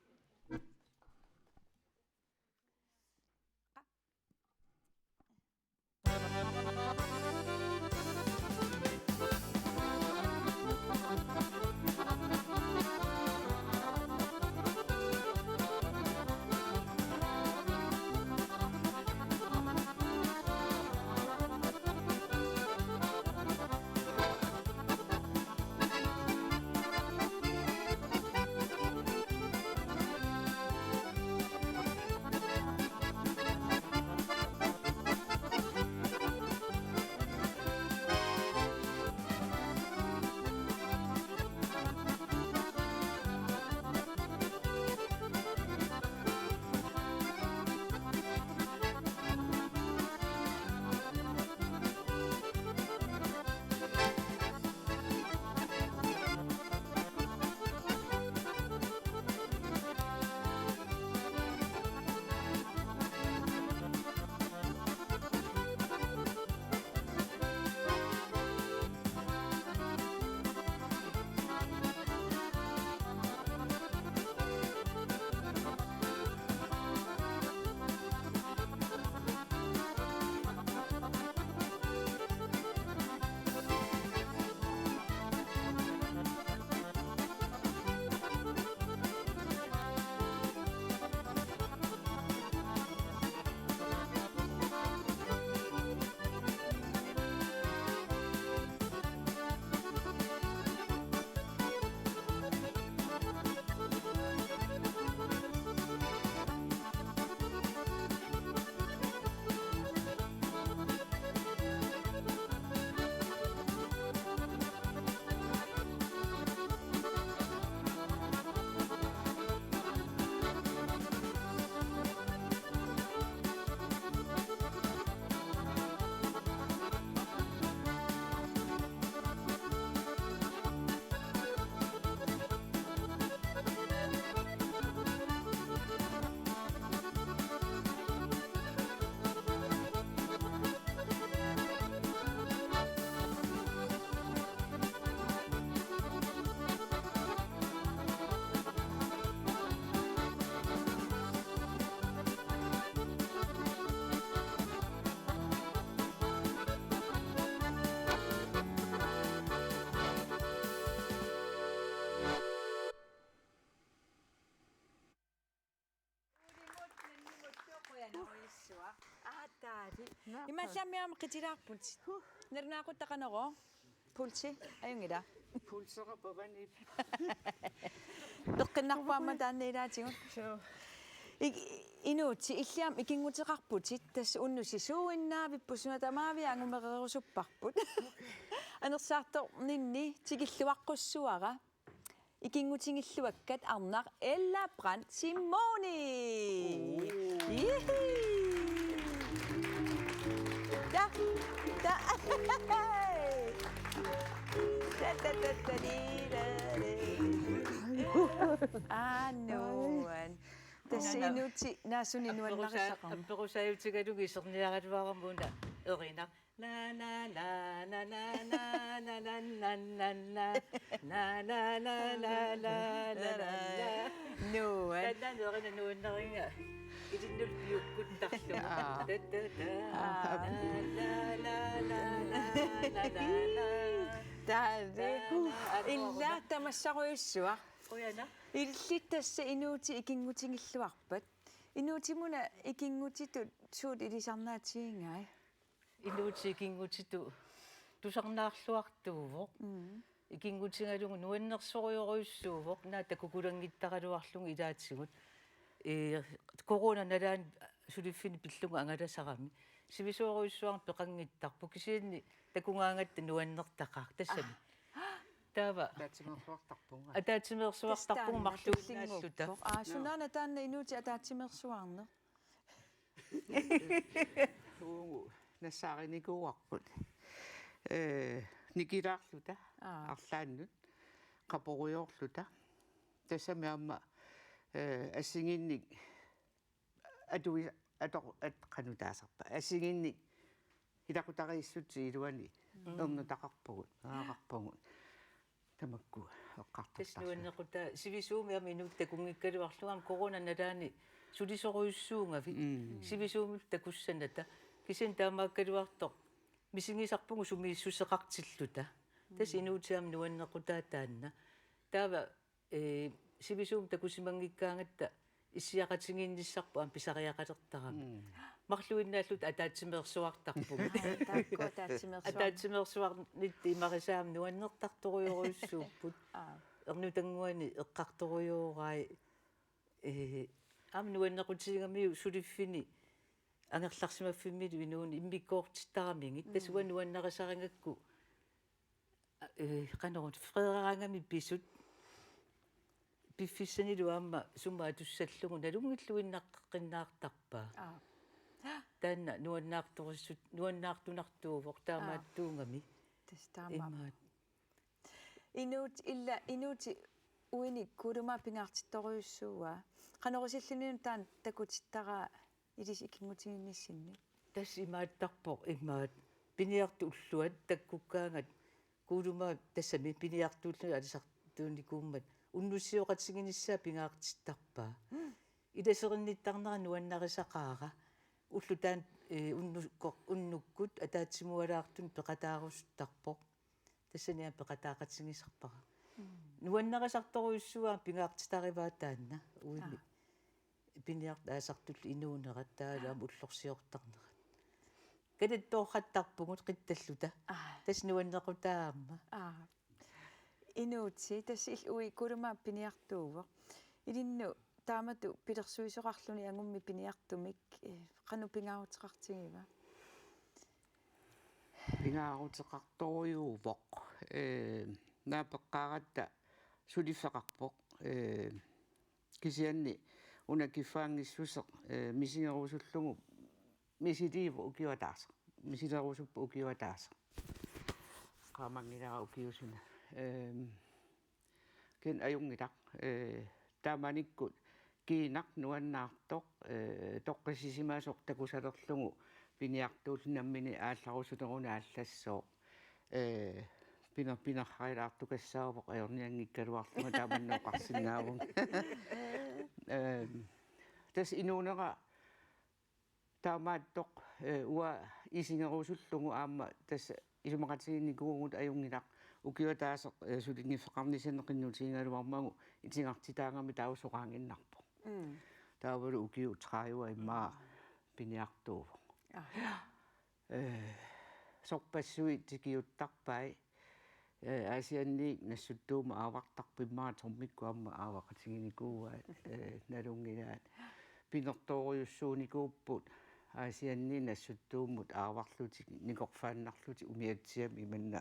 Aataali. Imaallaammi aamma qitilaarput. Nalunaaquttaqanero. Pulsi, ajunngilaq. Pulsera pavani. Peqqinnarpoq aamma taanna ilaatigut. Suu. Ik-, inuutit, illit aamma ikinnguteqarputit, tassa unnusisuuinnaavipput, suna tamaavia angumereerusupparput. Anersaartorninni tikilluaqqussuara. Ikinngutigilluakkat arnaq Ella Brandt Simoni. Uu. Jihii. Ta, ta. Ta, ta, ta, ta, di, da, di. Aa, nuan. Tassa inuutit naasunik nuannarisaqarput. Apperusaa-, apperusaajutigalugu iserniaraluarama una erinaq. Na, na, na, na, na, na, na, na, na, na, na. Na, na, na, na, na, na, na, na. Nuan. Taanna nuanna-, nuannariga. Ilinnut piukkuttarlugu. Aa. Ta, ta, ta. Aa. Na, na, na, na, na, na, na. Taanna. Na, na, illa tamassaruissuaq. Qujanaq. Illit tassa inuutit ikinngutigilluarpat. Inuutimuna ikinngutitut suut ilisarnaatigigai? Inuutit ikinngutitut tusarnaarluartuuvoq. Mm. Ikinngutigalugu nuannersorujorujussuuvoq, naak takukulanngittaraluarlugu ilaatigut. Ee, corona nalaani suliffinni pillugu angalasarami. Sivisoorujussuarmik peqanngittarpoq, kisianni takugaangatta nuannertaqaaq tassami. Aa. Taava. Ataatsimeersuartarpunga. Ataatsimeersuartarpunga. Tassa taanna marluinnaalluta. Tullinnguuppoq. Aa, sunaana taanna inuutit ataatsimeersuarneq? Uagut nassaarinikuuarput. Ee, nikilaarluta. Aa. Arlaannut. Qaporujoorluta. Tassami aamma, ee, assigiinnik atui-, ato-, at-, qanoq taasarpaat. Assigiinnik ilaqutariissutsit iluanni. Mm. Ernutaqarpugut, meeraqarpugut. Tamakku eqqartortarluta. Tassa nuannequtaa sivisuumik aamma inuutit takunngikkaluarlugit aamma corona nalaani sulisorujussuugavit. Mm. Sivisuumik takussanata. Kisianni taamaakkaluartoq misigisarpugut sumiissuseqartilluta. Tassa inuutit aamma nuannequtaa taanna. Taava, ee, sivisuumik takusimanngikkaangatta issiaqatigiinnissarput aamma pisariaqalertarami. Mm. Marluinnaalluta ataatsimeersuartarpugut. Aa, taakku ataatsimeersuar-. Ataatsimeersuarnitta imarisaa aamma nuannertartorujorujussuupput. Aa. Ernutannguani eqqartorujoorai, ee, aamma nuannequtigigamiuk suliffini angerlarsimaffimmili inuuneq immikkoortittaramigit. Mm. Tassa uanga nuannarisarigakku, ee, qanoruna, freeraragami pisut. Piffissanilu aamma sumut atussallugu nalunngilluinnaqqinnaartarpaa. Aa. Taanna nuannaartorissut, nuannaartunartuuvoq. Aa. Taamaattuugami. Tassa taamaappoq. Imaat. Inuutit ila, inuutit uini kuulumaat pingaartittorujussuuaa. Qanoq isillugu taanna takutittaraa ilissi ikinngutigiinnissinnut? Tassa imaattarpoq, imaat. Piniartut ulluat takkukkaangat kuulumaat tassami piniartuulluni alisartuunikuummat unnussioqatiginissaa pingaartittarpaa. Mm. Ilaserinnittarnera nuannarisaqaara. Ulloq taanna, ee, unnukko-, unnukkut ataatsimualaartunik peqataarusuttarpoq. Tassani aamma peqataaqatigisarpara. Mm. Nuannarisartorujussuuara pingaartitarivaa taanna uini. Aa. Piniartut aalisartullu inuunerat taavalu aamma ullorsiortarnerat. Kalattoortarpugut qitsalluta. Aa. Tassa nuannequtaa aamma. Aa. Inuutit, tassa illit uagut kuulumaat piniartuuvoq. Ilinnut taamatut pilersuisoqarluni angummi piniartumik, ee, qanoq pingaaruteqartigiva? Pingaaruteqartorujuuvoq. Ee, naapeqqaaratta suliffeqarpoq. Ee, kisianni una kiffaanngissuseq, ee, misigerusullugu misiliivoq ukioq ataaseq. Misilerusuppoq ukioq ataaseq. Qaamanngilara ukiut suna. Ehm, kisianni ajunngilaq, ee, taamanikkut kiinaq nuannaartoq, ee, toqqissisimasoq takusalerlugu piniartuulluni nammineq aallarusuleruni aallassooq. Ee, piner-, pinerrarilaartukassaavoq ajornianngikkaluarlunga taamanna oqarsinnaavunga. Ehm, tassa inuunera taamaattoq, ee, uanga isigerusullugu aamma tassa isumaqatigiinnikuuvugut ajunngilaq ukioq ataaseq, ee, sulinngiffeqarnissaanut qinnutigigaluarmagu itigartitaagami taava soqaannginnarpoq. Mm. Taavalu ukiut tredive immaqa piniartuuvoq. Aa. Ee, sorpassuit tikiuttarpai. Ee, Aasianniit Nassuttuumut aavartarput immaqa tormikkut aamma aavaqatiginikuuaat, ee, nalunngilaat. Pinertoorujussuunikuupput Aasianniit Nassuttuumut aavarlutik nikorfaannarlutik umiatsiamik imanna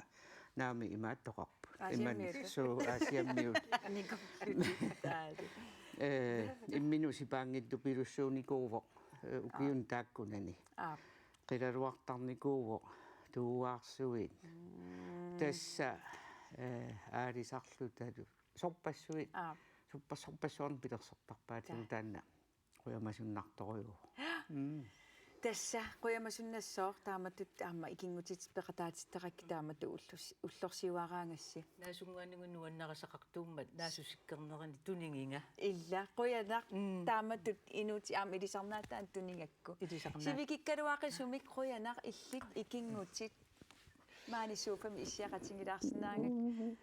naamik imaattoqarput. Aasiammiut. Imanna suu Aasiammiut. Nikorlutik taali. Ee, imminut sipaanngitsupilussuunikuuvoq, ee, ukiuni taakkunani. Aap. Qilaluartarnikuuvoq tuuaarsuit. Mm. Tassa, ee, aalisarlutalu. Sorpassuit. Aap. Sorpas-, sorpassuarnik pilersortarpaatigut. Taa. Taanna qujamasunnartorujuuvoq. Mm. Tassa qujamasunnassaaq taamatut aamma ikinngutit peqataatittarakkit taamatut ullus-, ullorsiuaraangassi. Naasunngaanninnguit nuannarisaqartuummat naasusikkernerani tuniginga. Illa, qujanaq. Mm. Taamatut inuutit aamma ilisarnaataat tunigakku. Ilisarnaat. Sivikikkaluaqisumik qujanaq illit ikinngutit. Maani sofami issiaqatigilaarsinnaagakku.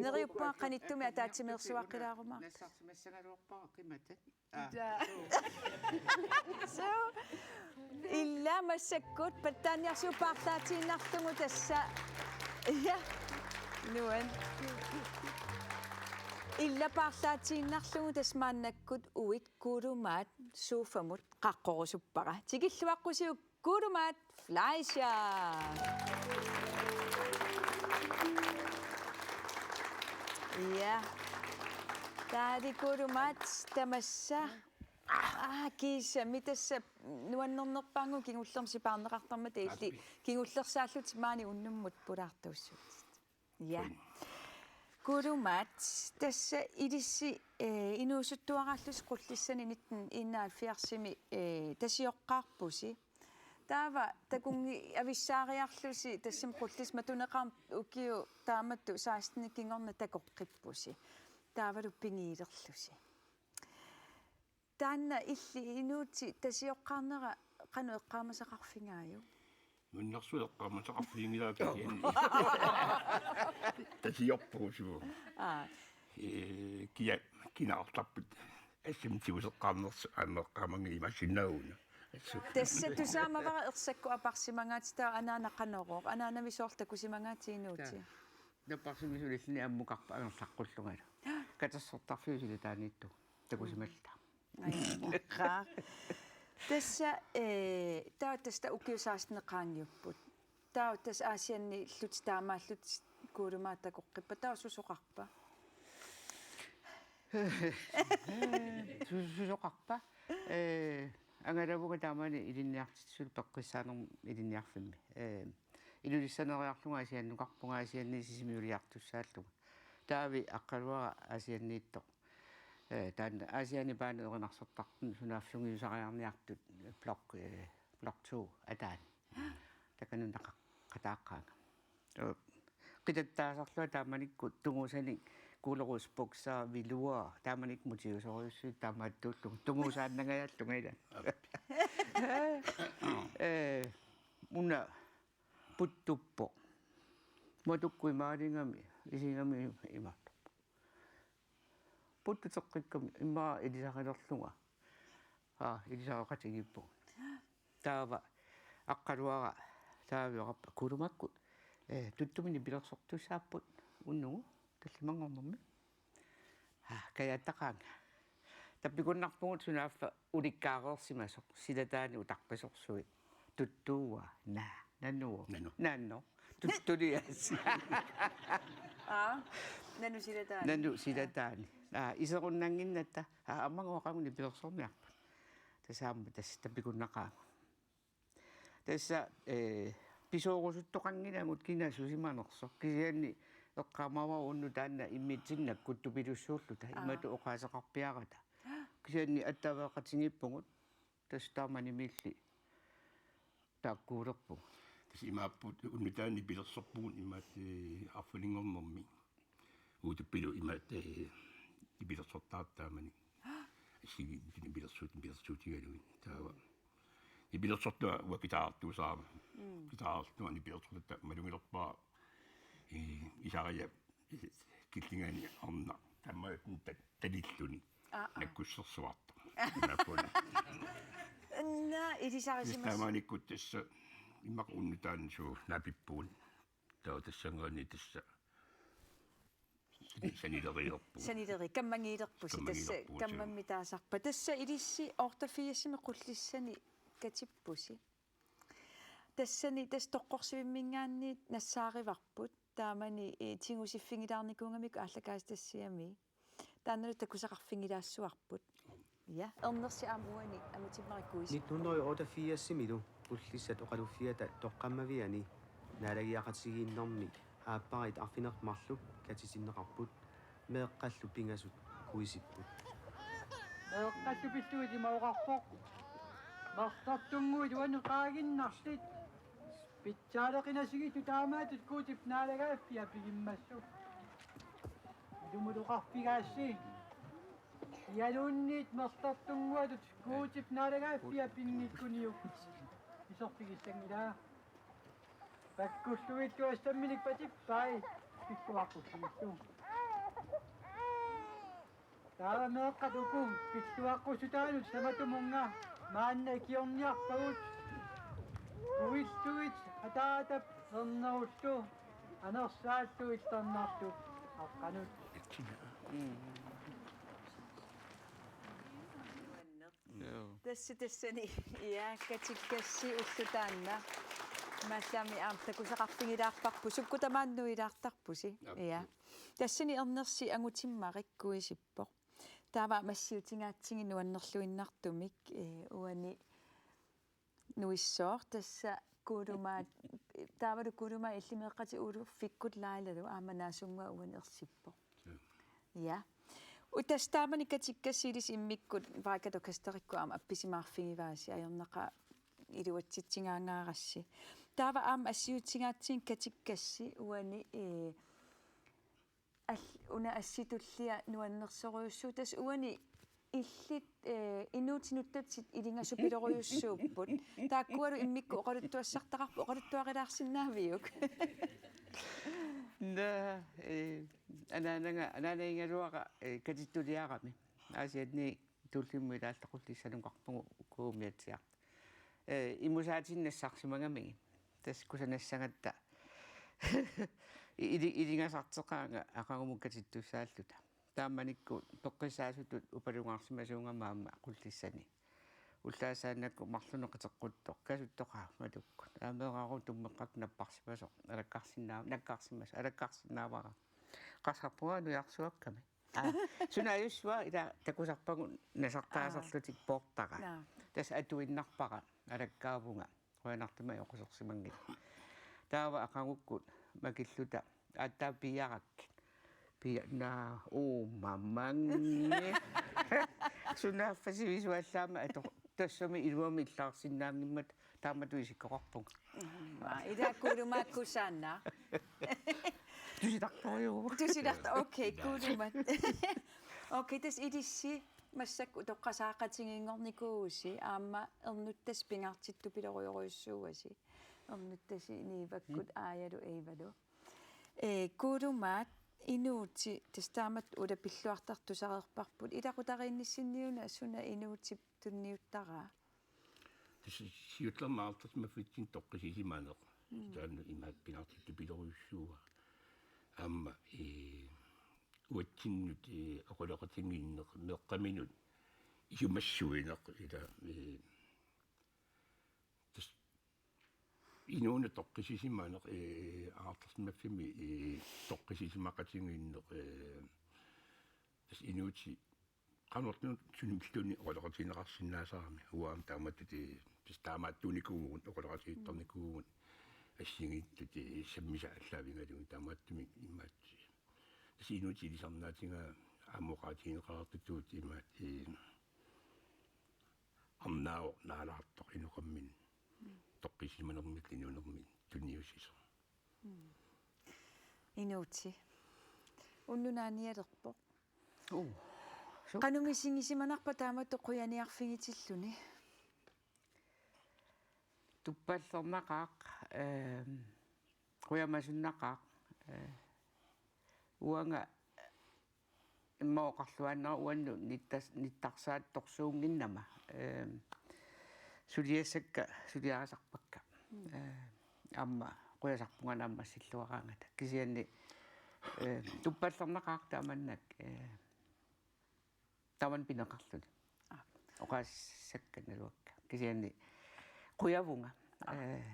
Neriuppunga qanittumi ataatsimeersuaqqilaaruma. Nassarsimassagaluarpara qimatat. Aa. Ja. So, illa massakkut pattaaniarsiuk paarlaatiinnarlugu tassa. Ja. Nuan. Illa paarlaatiinnarlugu tassa maannakkut uik kuulumaat sofamut qaqqorusuppara. Tikilluaqqusiuk Kuulumaat Fleischer. Ja. Taali kuulumaat tamassa. Aa, kiisami tassa nuannernerpaannguaq kingullermik sipaarneqartarmata illit kingullersaallutit maani unnummut pulaartuussuutit. Ja. Kuulumaat, tassa ilissi, eh, inuusuttuaraallusi Qullissani nitten enoghalvfjerdsimi, eh, tasioqqaarpusi. Taava takunngi-, avissaariarlusi tassami Qullissat matuneqarmat ukiut taamatut seksten kingorna takoqqippusi. Taavalu pigiilerlusi. Taanna illit inuutit tasioqqaarnera qanoq eqqaamasaqarfigaajuk? Nunarsuaq eqqaamasaqarfiginngilara kisianni. Tasiorpugut suut. Aa. Ee, kia-, kinaartarput. Assut tiguseqqaarnersoq aamma eqqaamanngilara imaassinnaaguna. Assut. Tassa tusaamavara ersakkut aparsimagaatsit taava anaana qanorooq. Anaanavit soorlu takusimagaatsit inuutit. Taa. Napparsimmik sulilluni ammukarpoq angerlaqqullungalu. Katersortarfiup silataaniittugut. Takusimalluta. Ajunngilaq. Tassa, eh, taava tassa ukiut seksten qaangiupput. Taava tassa Aasianniillutit taamaallutit kuulumaat takoqqippat. Taava susoqarpa? Su-, susoqarpa? Eh, angalavunga taamani ilinniartitsisut peqqissaanermi ilinniarfimmi. Eh, Ilulissaneriarlunga Aasiannukarpunga Aasianniit Sisimiuniartussaallunga. Taavi Aqqaluara Aasianniittoq. Eh, taanna Aasianni paani erinarsortartut sunaaffigiusariarniartut blok-, eh, blok to ataani. Takanna naqaqqataaqqaanga. Eh, qitattaasarlunga taamanikkut tungusanik gulerodsbukser, velour, taamanikkut mutiusorujussuit taamaattuullunga. Tungusaannangajaallunga ila. Eh, una puttuppoq. Matukkut imaaligami, isigami imaattoq. Puttuteqqikkami immaqa ilisarilerlunga. Aa, ilisareqatigiippugut. Taava Aqqaluara Taavi oqarpoq kuulumakkut. Eh, tuttumik nipilersortussaapput unnugu tallimanngornermi. Aa, kajattaqaanga. Tappikunnarpugut sunaaffa ulikkaareersimasoq, silataani utarpisorsuit. Tuttuua, naa, nanuo. Nanu. Nanu. Tuttulias. Aa, nanu silataani. Nanu silataani. Aa, iserunnannginnatta, aa, aamma uanga qanoq nipilersorniarput. Tassa aamma tassa tappikunnaqaanga. Tassa, eh, pisoorusuttoqanngilagut kina susimanersoq. Kisianni eqqaamavara unnuk taanna immitsinnut nakkuttupillusulluta. Aa. Imatut oqaaseqarpiarata. Kisianni attaveqatigiippugut. Tassa taamanimiilli taakkuulerpugut. Tassa imaapput unnuk taanna nipilersorpugut imaattoq, eh, arfininngornermi. Uutuppilu imaattoq, eh, nipilersortartut taamani. Assigiinngitsut nipilersuut, nipilersuutigalugit. Taava. Nipilersortunga uanga guitarertuusarama. Mm. Guitarertuunga nipilersortutta malugilerpara, eh, isariap, eh, killinganik arnaq. Taamaattumik ta-, talilluni. Aa, aa. Nakkussersuartoq. Nakkuna. Naa, ilisarisimas-. Taamanikkut tassa immaqa unnuk taanna suu naapippugut. Taava tassanngaanniit tassa sanilerilerpugut. Sanileri-, kammagiilerpusi, tassa kammagiilerpugut, suu. Kammammi taasarpat. Tassa ilissi otteogfirsimi Qullissani katippusi. Tassani tassa toqqorsivimminngaanniit nassaarivarput. Taamani, eh, tigusiffigilaarnikuugamikku aallakaatitassiami. Taannalu takusaqarfigilaassuarput. Ja, ernersi aamma uani Amutimmarik Kuisi. Nitten hundrede og otteogfirsimilu Qullissat oqaluffiata toqqammaviani naalagiaqatigiinnermi aappariit arfineq-marluk katitinneqarput, meeqqallu pingasut Kuisipput. Meeqqallu pillugit ima oqarpoq. Artartunnguit uani qaaginnarlit. Pitsaaleqinasigit taamaattut Guutip naalagaaffia pigimmassuk. Ilumutoqarfigaassi. Ialunniit mertartunnguatut Guutip naalagaaffia pinngikkuniuk. Isorfigissanngilaa. Pakkulluittuassamminik patippai. Pikkuaqqussuillu. Taava meeqqat uku pilluaqqussutaannut tamatumunnga maanna ikiorniarpagut. Uilluit ataatap ernerullu anersaallu illernarlu aqqanut. Joo. Tassa tassani, ja, katikkassi ulloq taanna. Massami aamma takusaqarfigilaarparput, sukkut tamaat nuilaartarpusi. Absolut. Ja. Tassani ernersi angutimmarik kuisippoq. Taava assiutigaatsigit nuannerluinnartumik, eh, uani nuissooq tassa Kuulumaat, taavalu Kuulumaat illit meeqqatit Uluffikkut Lailalu aamma Naasunnguaq uani ersippoq. Joo. Ja. Utas taamani katikkassi ilissi immikkut Vaikat Orkesterikkut aamma appisimaarfigivaasi ajornaqaaq iluatsitsigaangaarassi. Taava aamma assiutigaatsigit katikkassi uani, eh, all-, una assi tullia nuannersorujussuuvoq tassa uani illit, eh, inuutinut tatsit ilingasupilorujussuupput. Taakkualu immikkut oqaluttuassartaqarput, oqaluttuarilaarsinnaaviuk? Naa, eh, anaanaga, anaanagigaluara, eh, katittuliarami. Aasianni tullimmut ilaallu Qullissanukarpugut Kuumiatsiaq. Eh, imusaatinik nassarsimagamigit. Tassa kusanassagatta. Ili-, ilingasarteqaanga aqagumut katittussaalluta. Taamanikkut toqqissaasutut upalungaarsimasuugama aamma Qullissani. Ullaassaannakkut marlunnik qiteqquttoq. Kasuttoqaaq matukkut. Aameeraaruup tummeqqakkut napparsimasoq. Alakkarsinnaa-, nakkarsimas-, alakkarsinnaavara. Qasarpunga nujarsuakkami. Aa, suna ajussua ila takusarpagut nasartaaserlutik poortara. Naa. Tassa atuinnarpara alakkaavunga. Qujanartumik oqasersimanngilaq. Taava aqagukkut makilluta aatsaat piiarakkit. Pia-, naa, uu, mamangi. Sunaaffa sivisuallaammat ato-, tassami iluamik illaarsinnaanngimmata taamatut isikkoqarpunga. Mm, ila Kuulumaakkusaannaq. Tusitartorujuk. Tusitarto-, okay, Kuulumaat. Okay, tassa ilissi massakkut utoqqasaaqatiginngornikuuvusi, aamma ernuttasi pingaartittupilorujorujussuuasi. Ernuttasi Niivakkut Aajalu Eivalu. Eh, Kuulumaat, Inuuti, tassa taamatut ulapilluartartusareerparput. Ilaqutariinnissinniuna suna Inuutip tunniuttaraa? Tassa siullermik aallartissimaffitsinni toqqissisimaneq. Mm. Taanna imaappoq pingaartittupilorujussuuara. Aamma, eh, uatsinnut, eh, oqaloqatigiinneq meeqqaminut isumassuineq ila, eh, tassa inuunut toqqissisimaneq, eh, aallartissimaffimmi, eh, toqqissisimaqatigiinneq, eh, tassa Inuuti qanorluunniit sumiluunniit oqaloqatigineqarsinnaasarami. Uanga taamatut, eh, tassa taamaattuunikuuvugut, oqaloqatigiittarnikuuvugut assigiittut, eh, sammisat aallaavigalugit taamaattumik imaattoq. Tassa Inuuti ilisarnaatigaa aamma oqaatigineqartutut imaattoq, eh, arnaavoq naalaartoq inoqarminni. Mm. Toqqissisimanermillu inuunermillu tunniussisoq. Mm. Inuuti. Unnuk naanialerpoq. Uu. Su- Qanoq misigisimanarpa taamatut qujaniarfigitilluni? Tuppallernaqaaq, ehm, qujamasunnaqaaq, eh, uanga immaqa oqarluaannarama uannut nittas-, nittarsaattorsuunnginnama, ehm, suliassakka suliarisarpakka. Mm. Eh, aamma qujasarpunga naammassilluaraangata. Kisianni, eh, tuppallernaqaaq taamannak, eh, tamanna pineqarluni. Aa. Oqaaseqassakka naluakka. Kisianni qujavunga. Aa. Eh,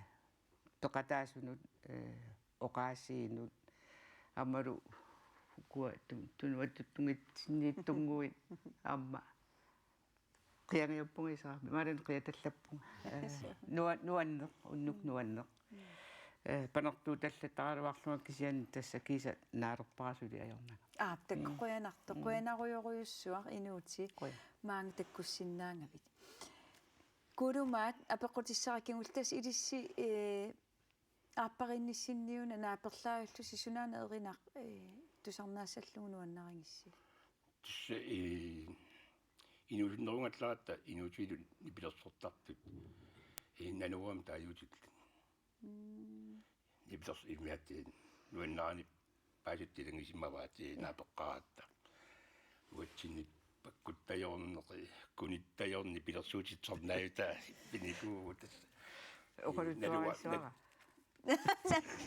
peqataasunut, eh, oqaasiinut. Aammalu ukua tu-, tunuattuttunngitsinniittunnguit aamma. Qiangiuppunga isaapi. Imaluunniit qiatallappunga. Eh, nua-, nuanneq, unnuk nuanneq. Eh, panertuutallattaraluarlunga kisianni tassa kiisa naalerpara suli ajornanga. Aa, takuuk. Mm. Qujanartoq, mm, qujanarujorujussuaq Inuuti. Qujan. Maanga takkussinnaagavit. Kulumaat apeqqutissaqarpunga tassa ilissi, eh, aappariinnissinni una naaperlaarlusi sunaana erinaq, eh, tusarnaassallugu nuannarigissi. Tassa, eh, inuusunnerungallaratta inuusuttut nipilersortartut, eh, naluara taaguutillutik. Mm. Nipilersoq immiatsiin nuannaarani paasittilangisimavaat, eh, naapeqqaaratta. Uatsinni pakkuttajoorneq, kunittajorneq nipilersuutitsisarnaavita pinikuuvugut tassa. Oqaluttuarissuara.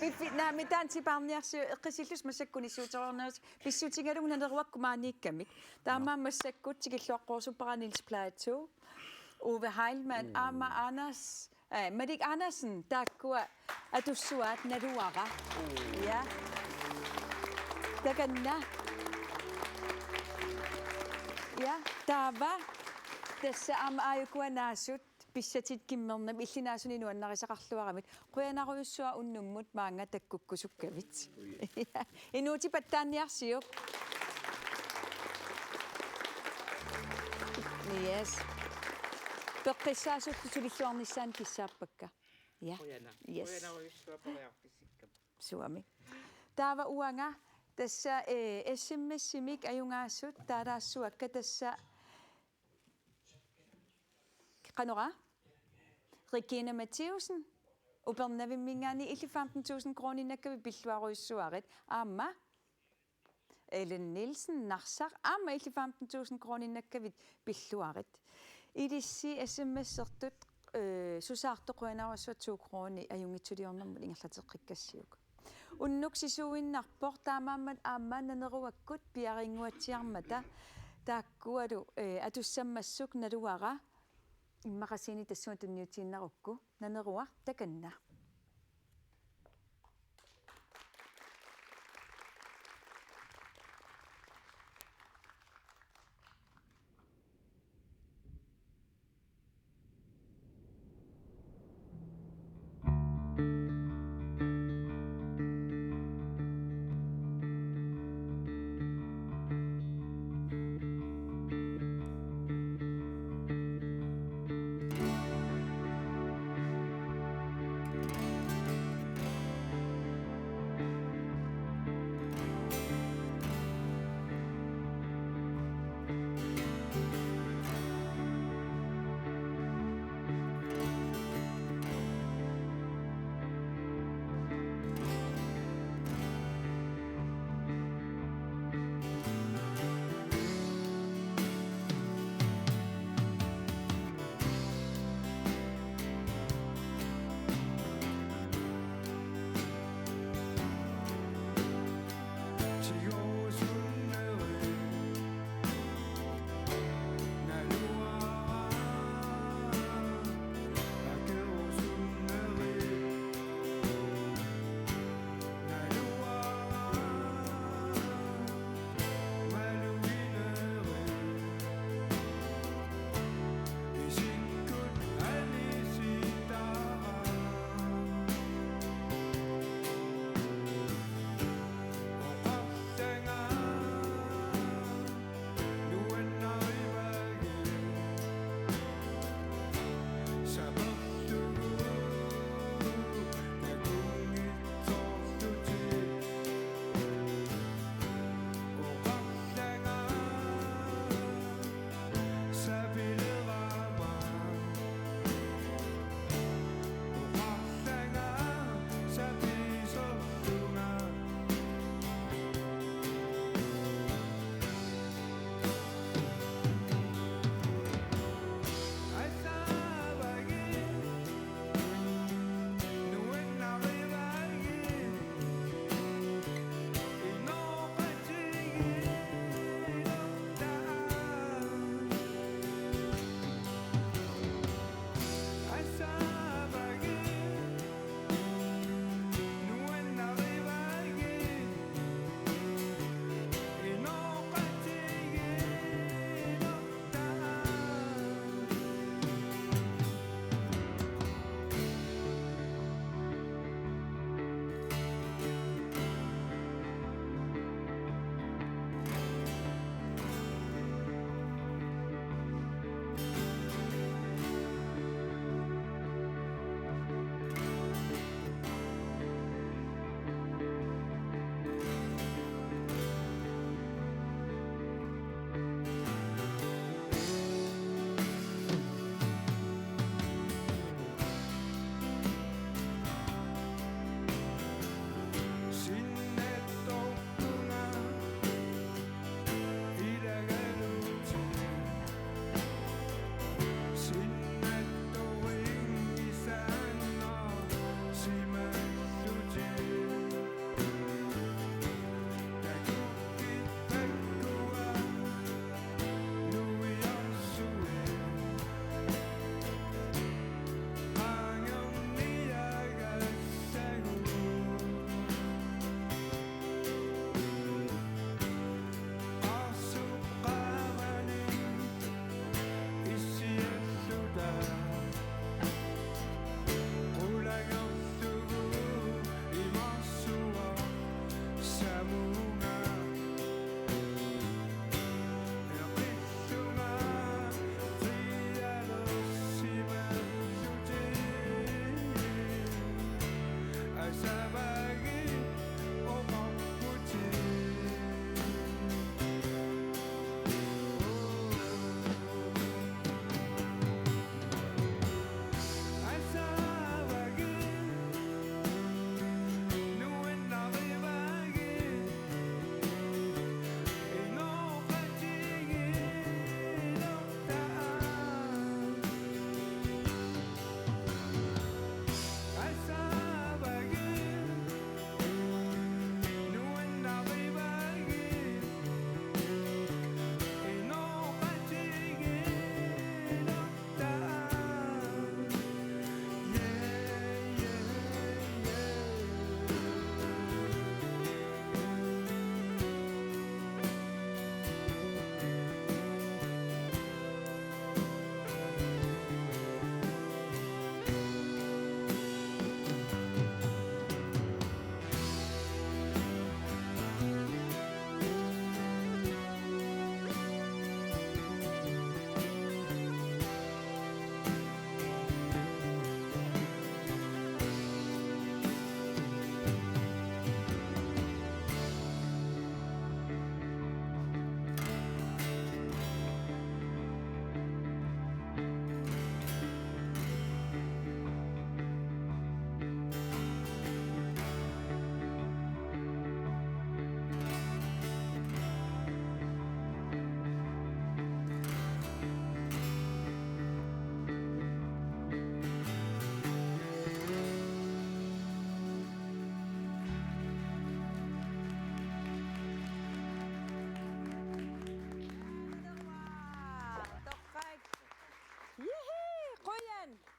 Piffi-, naamik taanna sipaarniarsiuk eqqisillusi massakkut kunissuutereernersi pissutigalugu naneruakku maaniikkamik. Taamaammat massakkut tikilluaqquusuppara Niels Platou, Ove Heilmann, aamma Anders, eh, Malik Andersen, taakkua atussuaat naluara. Ja. Takanna. Ja, taava. Tassa aamma aajuku anaasut. Pissatit kimmernamik illit naasunik nuannarisaqarluaramik. Qujanarujussuaq unnummut maanga takkukkusukkavit. Inuutit pattaanniarsiuk. Yes. Peqqissaasullu sulilluarnissaannik kissaappakka. Ja. Qujanaq. Yes. Qujanarujussuaq periarfissikkamma. Suami. Taava uanga tassa, eh, S M S-imik ajugaasut taalaassuakka tassa qanoq aa? Regina Mathiussen, Upernavimminngaanniit illit femten tusind kroninnakkavit pilluarujussuarit. Aamma Ellen Nielsen, Narsaq, aamma illit femten tusind kroninnakkavit pilluarit. Ilissi S M S-ertut, eh, susaartoq qujanarsuaq to kroni ajunngitsuliornermut ingerlateqqikkassiuk. Unnuk sisuuinnarpoq taamaammat aamma naneruakkut piarinnguatsiarmata taakkualu, eh, atussammassuk naluara immaqasiinik tassunga tunniutiinnarukku naneruaq takanna.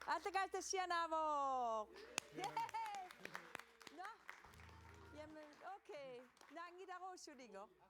Aallakaatitassianaavoq. Nå. Jamen, okay. Naanngilarusuligo.